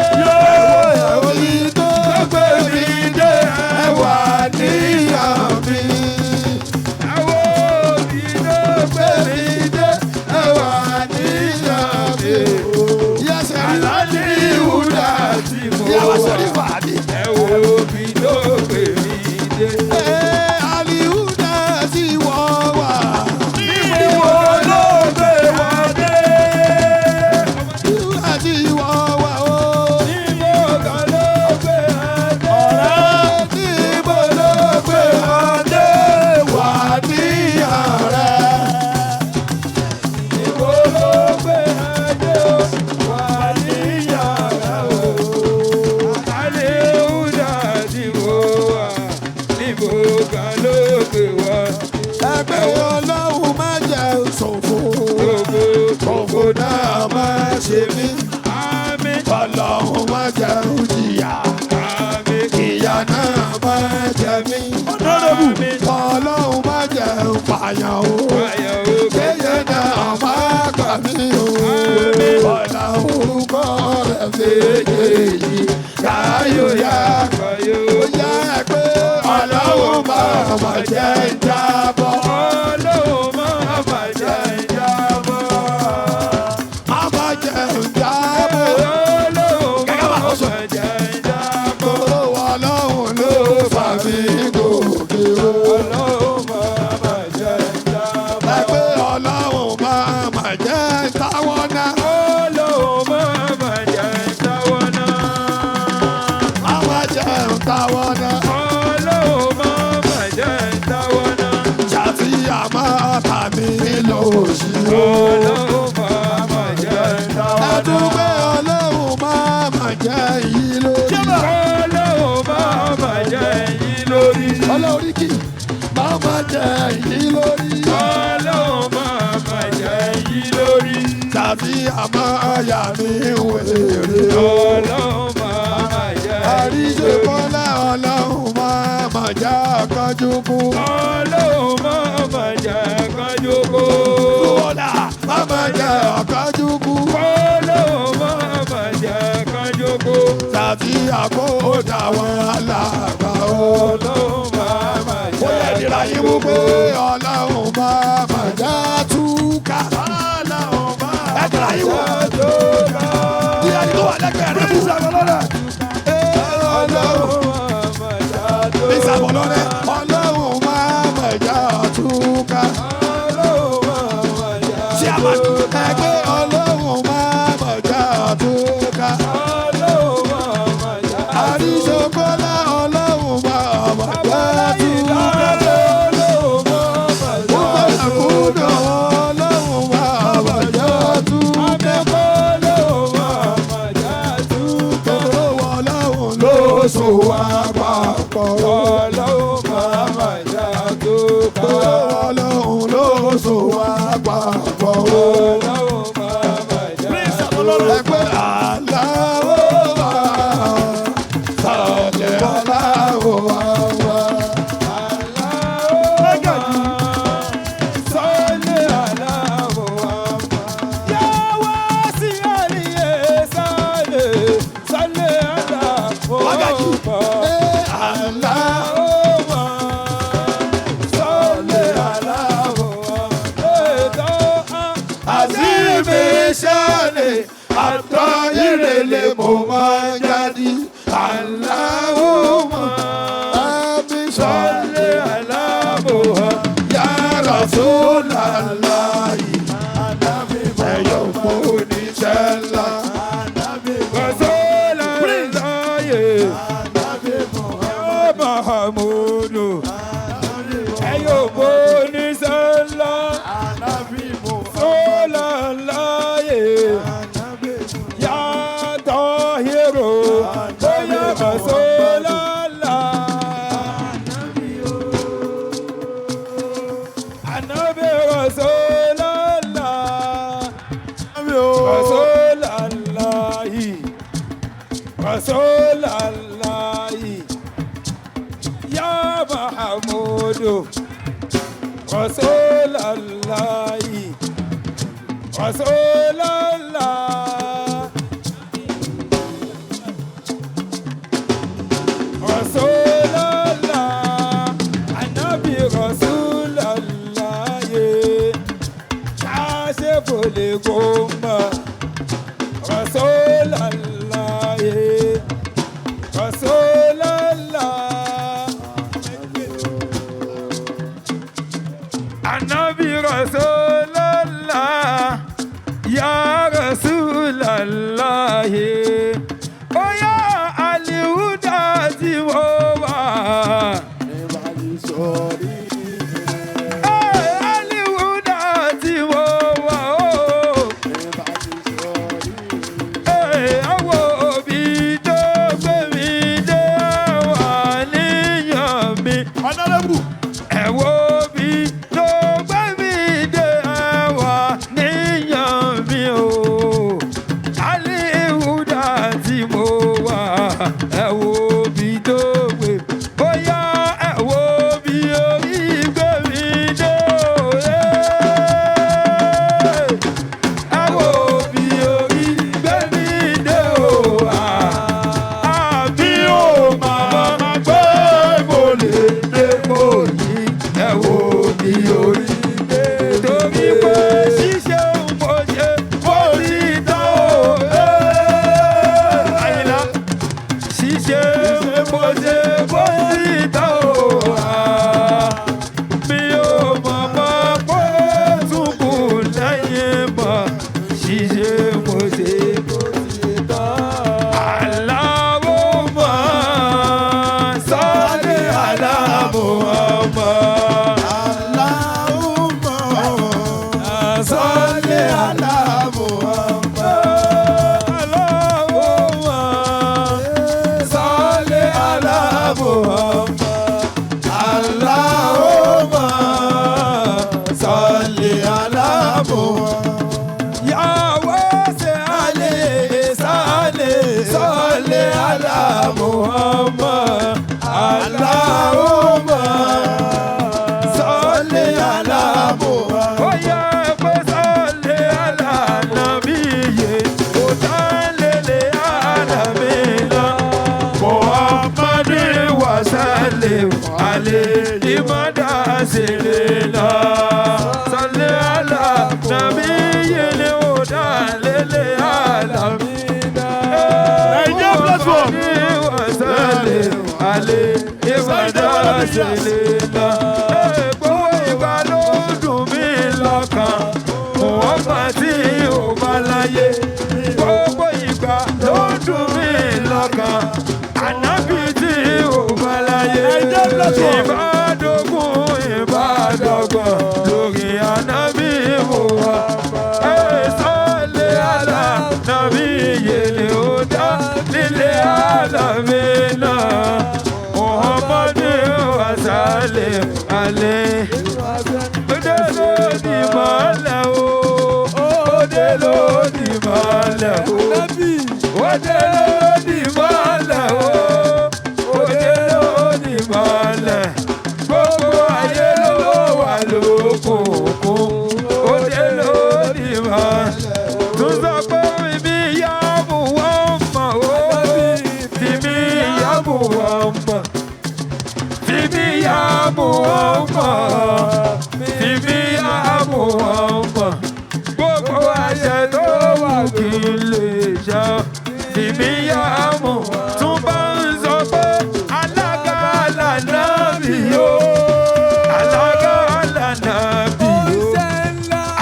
jẹ́ ń jìyà. Ìyà náà má jẹ mí. Ọlọ́run má jẹ́ ń pààyàn o. Kéye náà má gbà mí o. Ọ̀la orúkọ rẹ̀ méjèèjì. Káyọ̀ yá. Ó yá ẹ pé ọlọ́run má má jẹ́ ń jábọ́. Ọlọ́run má má jẹ́ ń jábọ́. Má má jẹ́ ń jábọ́. Ọlọ́run má Gẹ́gẹ́ bá a sọ. má jẹ́ ń jábọ́. Ọlọ́run ló fà mí gòkè o. Ọlọ́run má má jẹ́ ń jábọ́. Ẹ pé ọlọ́run má má jẹ́ ń táwọ́ náà. Ọlọ́run má má jẹ́ ń táwọ́ náà. Má má jẹ́ ń táwọ́ náà. Ọlọ́run má má jẹ́ ń táwọ́ náà. Ṣàtì àmọ́ tàbí lòṣì o. Ọlọ́run má má jẹ́ ń táwọ́ Ẹ náà. tún pé ọlọ́run má má jẹ́ yí lórí. Ọlọ́run má má jẹ́ yí lórí. Ọlọ́run kì má má jẹ́ yí lórí. Ọlọ́run má má jẹ́ yí lórí. Ṣàtì àmọ́ àyà mi wèrè o. Ọlọ́run má má jẹ́ yí Àríṣe lórí. kọ́lá ọlọ́run má má jẹ́ ọ̀kánjú kú. Ọlọ́run má má jẹ́ kánjú kú. Kọ́lá má má jẹ́ ọ̀kánjú kú. Ọlọ́run má má jẹ́ kánjú kú. Tàbí àkóódà wọn alàgbà o. Ọlọ́run má má Ó yẹ jẹ́ ìdíra yín mú pé ọlọ́run má má jẹ́ túká. Ẹ dìrà yín wò. Ní ẹni tó wà lẹ́gbẹ̀ẹ́ rẹ̀ mú. Ọlọ́run ní sàbọ̀lọ́rẹ́. Ọlọ́run má má jẹ́ túká. Tí a máa ẹgbẹ́ ọlọ́run má má jẹ́ túká. Àríṣekọ́lá ọlọ́run má má jẹ́ túká. Kúndùn ọlọ́run má má jẹ́ túká. Tòró ọlọ́run ló so wá papọ̀. Tòró ọlọ́run ló so wá papọ̀. Ẹgbẹ́ aláwọ̀ wá, sọ̀lẹ̀ aláwọ̀ wá wá. Wákàtí. Ẹ aláwọ̀ àzìmí sẹ́lẹ̀ àtọ́ ìrẹ̀lẹ̀ mo máa ń jáde. Aláwọ̀ mọ̀ àbí sọ̀lẹ̀ ya Rasulallahi. Ẹ̀yọ̀ mọ́ oníṣẹ́ ńlá. Mahamudu, ẹyọ bó ní sẹ́ńlá, sọ́lá láàyè, yàtọ̀ hero, bóyá mà sọ́lá là. Ànábì Rasulullah, Rasulullahi, Rasulullahi. Ya Mahamudu, Rasulullahi, Rasulullah. Rasulullah, Anabi Rasulullah, ye. Kashifu ligumma, Rasulullah, ye. Rasulullah. Anabi Rasulullah, Ya Rasul. Ẹ wo bí tó gbé. Bóyá ẹ wo bí orí gbé mi dé òye. Ẹ wo bí orí gbé mi dé òwà. Àbí ò máa gbé mo lè dé kò yí. Ẹ wo bí orí gbé. Torí pé ṣíṣe mo ṣe mo ti tán òye. Àyìnlá ṣíṣe mo ṣe mo ti tán òwà. Mi ò mọ̀ mọ́ pé tún kù lẹ́yìn mọ́ ṣíṣe mo ṣe mo ti tán. Aláwọ̀ mọ̀ sọ́lé aláwọ̀ mọ̀. Allahumma Sọ́lé ala Muhammad. aláwọ̀ mọ̀ sọ́lé aláwọ̀ mọ̀. Allahumma salli ala Muhammad. Yàwó ṣe alẹ́ sálẹ̀ sọ́lé ala Muhammad. Allahumma sọ́lé ala Muhammad. Ó yẹ pé sọ́lé ala nàbíyè, kò tán lélẹ̀ àlàmínà. Muhammadu wa sallim alayhi madasirina. Salli ala nabiyyil huda lil alamina. Nigeria platform. Muhammadu wa sallim alayhi madasirina. Gbogbo ìgbà ló dùn mí lọ́kàn, Muhammad tí ò bá láyé. Gbogbo ìgbà ló dùn mí lọ́kàn, ànábì tí ò bá láyé. Ìbádógún ìbádọ́gbọ̀n lórí ànábì Muhammad. Ẹ sọ́lé àlá nàbí yèlé ó dá lílé àlàmì náà. Muhammadu wa sallim alayhi. Òde lónìí mọ́lẹ̀ o, òde lónìí mọ́lẹ̀ o. Òde lónìí mọ́lẹ̀ o, òde lónìí mọ́lẹ̀. Gbogbo ayé ló wà lókùnkùn. Òde lónìí mọ́lẹ̀. Tún sọ pé ibi yá mú wọ́n mọ̀ o, ibi yá mú wọ́n mọ̀. Fimi ya Muhammad, Fimi ya Muhammad, gbogbo àṣẹ tó wù kí n lè ṣe. Fimi ya Muhammad, tún bá ń sọ pé alága lànà bí o, alága lànà bí o,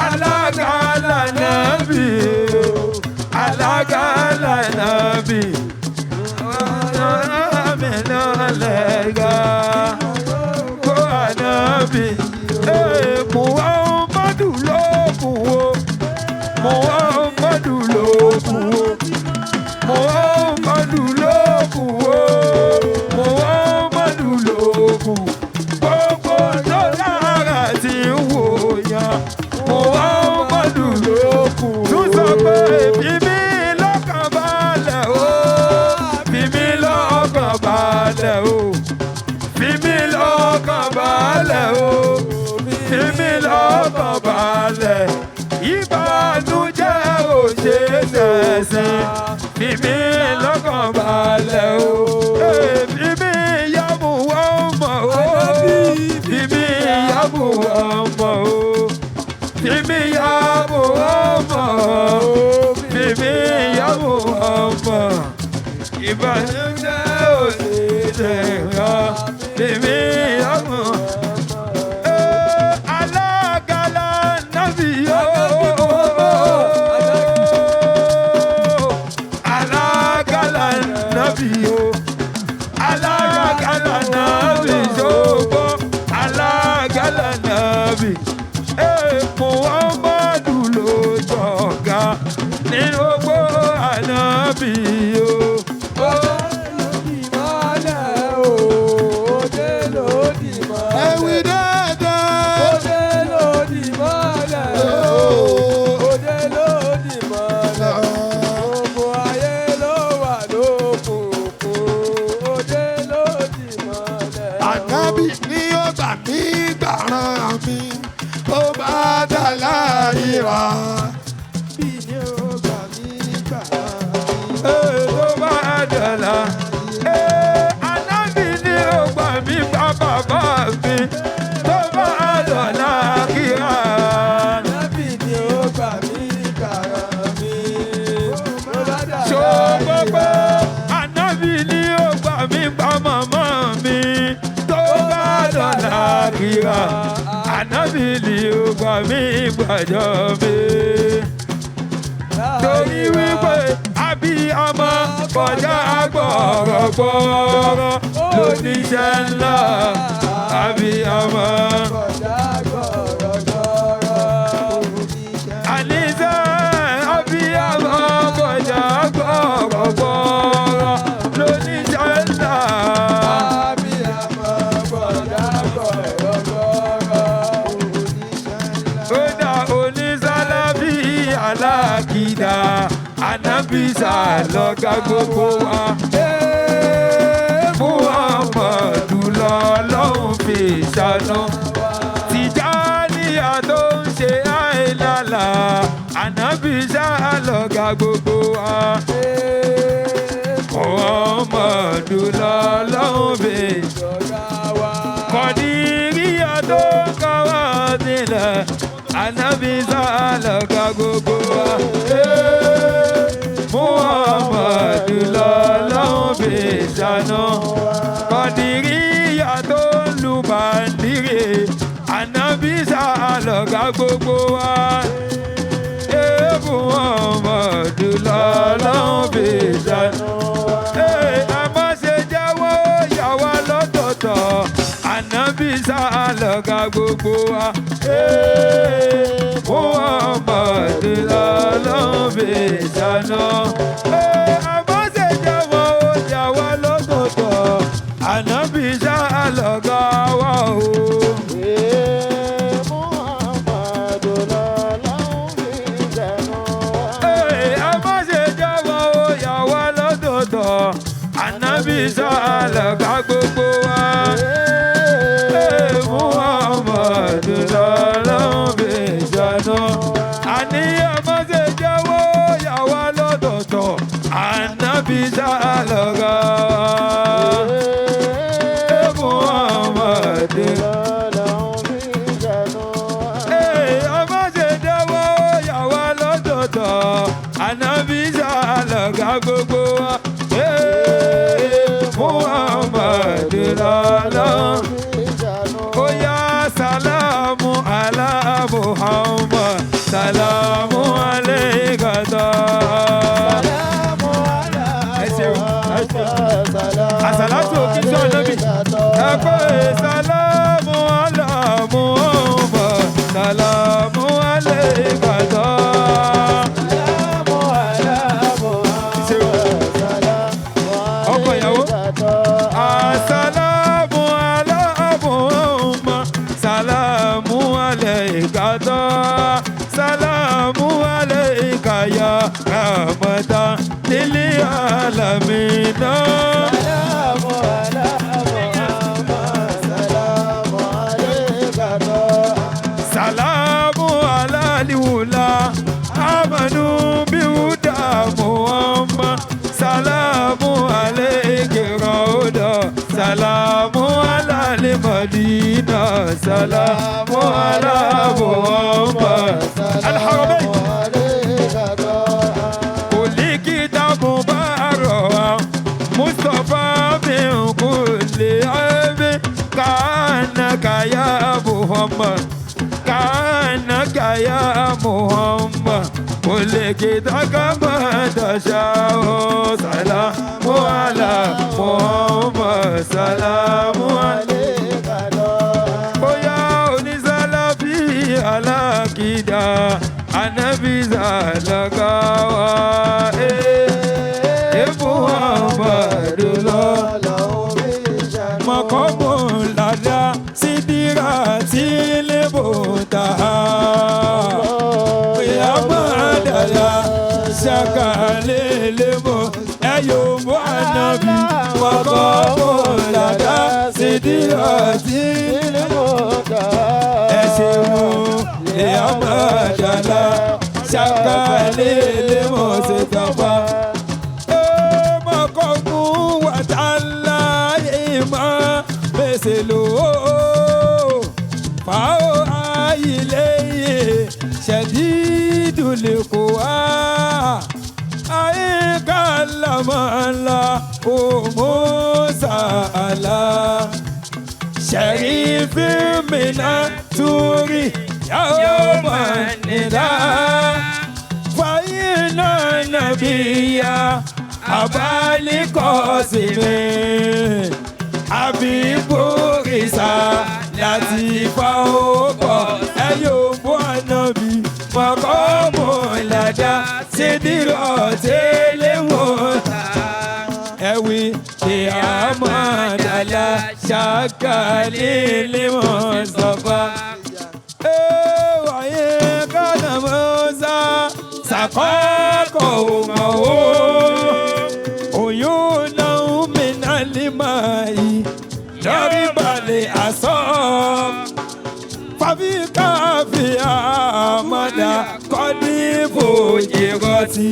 alága lànà bí o, alága lànà bí o. Muhammadu ló kù o, Muhammadu ló kù o, Muhammadu ló kù o, Muhammadu ló kù. Gbogbo tó dára ti ń wò yan, Muhammadu ló kù. Tún sọ pé bíbí lọ́kàn balẹ̀ o, bíbí lọ́kàn balẹ̀ o, bíbí lọ́kàn balẹ̀ o, bíbí lọ́kàn balẹ̀. Ìbànújẹ́ ò ṣe é ṣẹ̀sìn, bíbí lọ́kàn balẹ̀ o. Bíbí yàmù wọ́n mọ̀ o, bíbí yàmù wọ́n mọ̀ o. Bíbí yàmù wọ́n mọ̀ o, bíbí yàmù wọ́n mọ̀. Ìbànújẹ́ ò ṣe é ṣẹ̀sìn, bíbí yàmù. Alágàlà nàbí yóò. Alágàlà nàbí yóò. Alágàlà nàbí yóò. Alágàlà nàbí. Muhammadu ló jọ̀gá nínú gbogbo ànábì yóò. Ẹ wí dáadáa. Àkírà ànábìlì ò gbà mí gbàjọ mi. Torí wípé abiyamọ kọjá gbọ̀rọ̀gbọ̀rọ̀ lóníṣẹ́ ńlá abiyamọ. Àníṣe abiyamọ kọjá gbọ̀rọ̀gbọ̀rọ̀ lóníṣẹ́ ńlá. Ó dá onísàlábí alákìdá ànábìsà lọ́gá gbogbo wa. Muhammadu lọ́lọ́run fi ṣàánú. Tìjàníyà tó ń ṣe àìlàlà ànábìsà lọ́gá gbogbo wa. Muhammadu lọ́lọ́run fi Kọ̀dìríyà tó ń kọ́wọ́ sílẹ̀ ànábìsà lọ́gá gbogbo wa. Muhammadu lọ́lọ́run fi ṣàánú. Kọ̀dìríyà tó ń lu bàǹdìrì ànábìsà lọ́gá gbogbo wa. Muhammadu lọ́lọ́run fi ṣàánú. Ẹ má ṣe jẹ́wọ́ yà wá lọ́tọ̀ọ̀tọ̀ ànábì sálọ̀gá gbogbo wa. Muhammadu lọ́lọ́run fi ṣàánú. Ẹ má ṣe jẹ́wọ́ yà wá lọ́tọ̀ọ̀tọ̀ ànábì sálọ̀gá wa o. Ẹ má ṣe jẹ́wọ́ yà wá lọ́tọ̀ọ̀tọ̀ ànábì sálọ̀gá gbogbo wa. Muhammadu lọ́lọ́run fi ṣàánú. Àní ẹ má ṣe jẹ́wọ́ yà wá lọ́tọ̀ọ̀tọ̀ ànábì sálọ̀gá. Muhammadu. Ẹ má ṣe jẹ́wọ́ yà wá lọ́tọ̀ọ̀tọ̀ ànábì sálọ̀gá gbogbo wa. Muhammadu lọ́lọ́run. Oya salamu ala Muhammad, salamu alayka ta. Ẹ ṣeun, ẹ ṣeun. Àsàlátù òkè tí ọ̀nà mi. Ẹ pé salamu ala Muhammad, salamu alayka ta. Ṣeun. Ọkọ ìyàwó. Asalamu ala Muhammad, salamu alayka ta, salamu alayka ya rahmatan lil alamin. Salamu ala liwula, amanu bihuda Muhammad. Salamu alayka rauda, salamu ala limadina, salamu ala Muhammad. Al-Haramain. كل كتاب مبارك مصطفى من كل عيب كأنك يا محمد كأنك يا محمد كل كتاب كما تشاء سلام على محمد سلام عليك bóyá onísàlábí alákìdá anábìsà lọ́gàwá Muhammadu lọ. Mọ̀kọ́mù ládá sídìrà tí lè bò tá a. Ìyàmọ̀ dàda ṣàkàlẹ̀ lè bò ẹ̀yọ̀ bó ànábì. Mọ̀kọ́mù ládá sídìrà tí lè bò ẹ ṣeun ìyàmọ̀ dàda ṣàkàlẹ̀ lè mọ̀ ṣe tàpá. Mọ̀kọ́mù wàtálá ìmọ̀ fèsì lò ó. Fàó ayílẹ̀yẹ ṣẹ̀dídùn lè kó wá. Ayé kàlámọ́lá òmùsàlá. شريف من توري يوم النداء فإن النبي أبا القاسم حبيب رسالتي فوق أيوب النبي مقام لدى سدرة المنتهى ẹwì tí a máa dàlá ṣàkàlì lè mọ̀ sọ́fà. Wàyé kánà mọ́sá sàkọ́kọ̀ mọ̀ ó. Oyún náà mi náà lè máa yí lórí balẹ̀ àṣọ. Fàbí káfíà mọ̀dà kọ́ ní fòjì rọtí.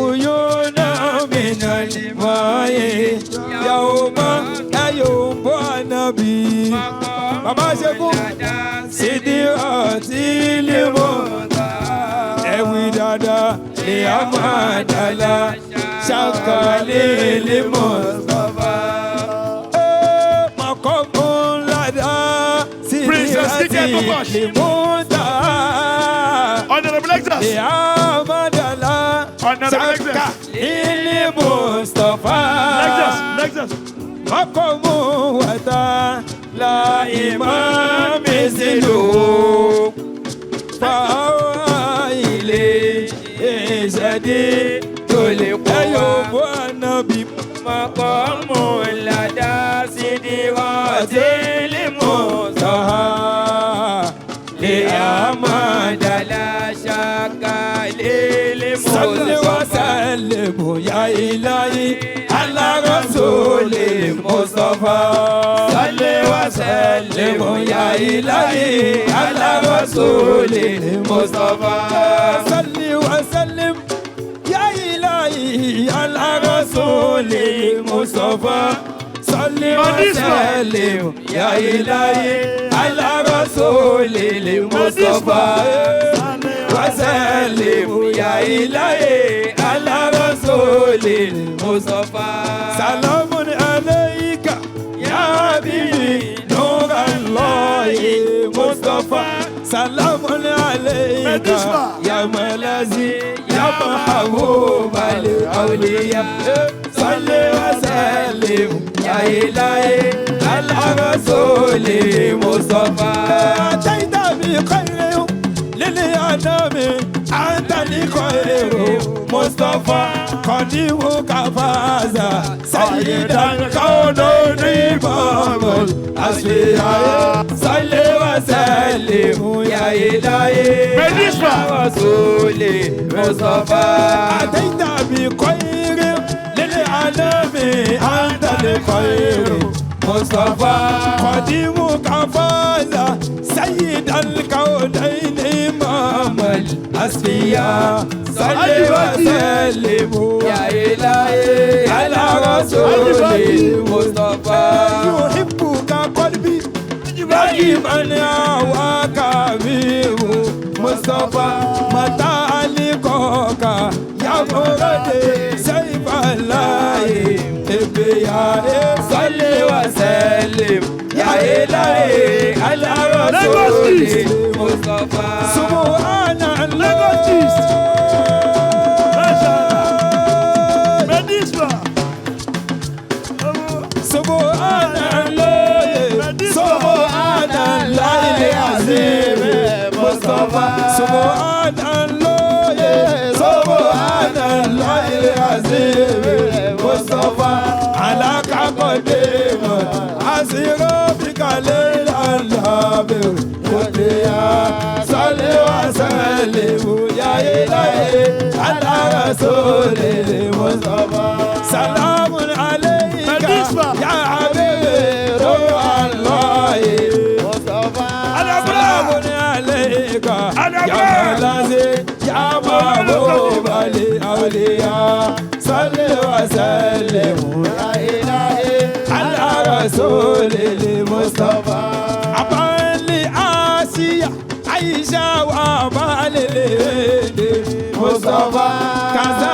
Oyún náà mi náà lè máa yí yàwó mọ́ ẹ̀yọ́ bọ́ ànábì. Bàbá ṣe fún sídìí ọtí lè mọ̀ ẹ̀wì dáadáa lè á máa dàlá ṣàkàlẹ̀ lè mọ̀ mọ̀kọ́mú ládàá sídìí Princess ọtí Kíkẹ́ Tofash. lè mú dá Honorable Lexus. lè á máa dàlá Honorable Lexus. ṣàkàlẹ̀ lè Mustapha. Lexus. Lexus. Mọ́kànmú wàtá la ìmọ̀ mi sí lò ó. Fáwọn ilé ìṣẹ̀dí tó lè pọ̀. Ẹyọ̀ bó ànábì. Mọ́kànmú ládá sí ní ọtí lè mú sọ́há. Lè àmàdàlá ṣàkàlẹ̀ lè mú sọ́há. Salli wa sallim ya ilahi ala rasuli Mustafa. Salli wa sallim ya ilahi ala rasuli Mustafa. Salli wa sallim ya ilahi ala rasuli Mustafa. Salli wa sallim ya ilahi ala rasuli Mustafa. وسلم يا إلهي على رسول المصطفى سلام عليك يا حبيبي نور الله مصطفى سلام عليك يا ملاذي يا محبوب الأولياء صل وسلم يا إلهي على رسول المصطفى أتيت بخير للأنام أنت الخير مصطفى قديم كفازا سيد الكون إمام الأصفياء صل وسلم يا إلهي على رسول مصطفى أتيت بخير للأنام أنت الخير مصطفى قديم كفازا سيد الكونين إمام الأصفياء صل وسلم يا إلهي على رسول مصطفى يحبك قلبي دائما هواك حبيب مصطفى متى لقاك يا مرادي سيف الله إبيا صل وسلم يا إلهي على رسول مصطفى سبحان الله Medisma. سبحان الله سبحان الله العظيم مصطفى سبحان الله سبحان الله العظيم مصطفى على قديم عسير بك ليل الهابر يا صل وسلم يا إلهي على رسول المصطفى سلام عليك يا حبيبي روح الله سلام عليك يا ملاذي يا محبوب الأولياء صل وسلم يا إلهي على رسول المصطفى أبالي آسيا عيشة وأبالي مصطفى كذا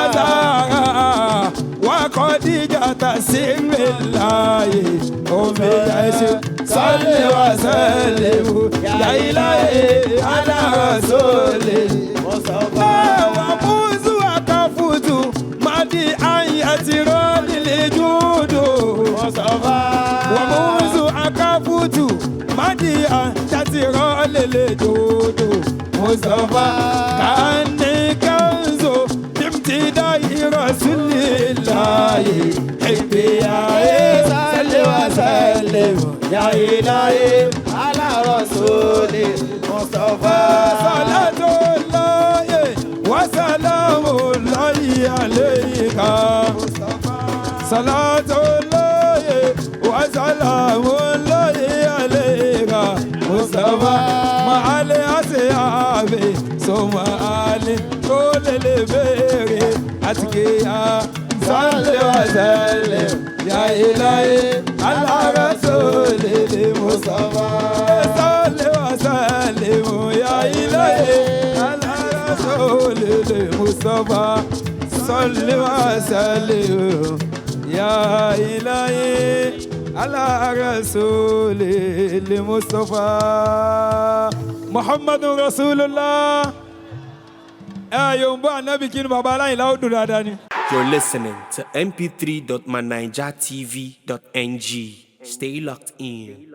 وكذا وخديجة سر الله أمي يسوع صل وسلم يا إلهي على رسول وموز وكفوت مدي أن يترى للجود وموز أكفوت مدي أن يترى للجود مصطفى كأني كنز بامتداء رسول الله حبي يا صل وسلم يا إلهي على رسول مصطفى. صلاة الله وسلام الله عليك صلاة الله وسلام الله عليك مصطفى مع الأصحاب ثم آل كل البر أتقيا صل وسلم يا إلهي على رسول المصطفى صل وسلم يا إلهي على رسول المصطفى صل وسلم يا إلهي على رسول المصطفى محمد رسول الله. Ẹ yòǹbó ànábì kí ni bàbá aláìlá ó dùn dáadáa ni. You're listening to mp3.manijatv.ng. Stay locked in.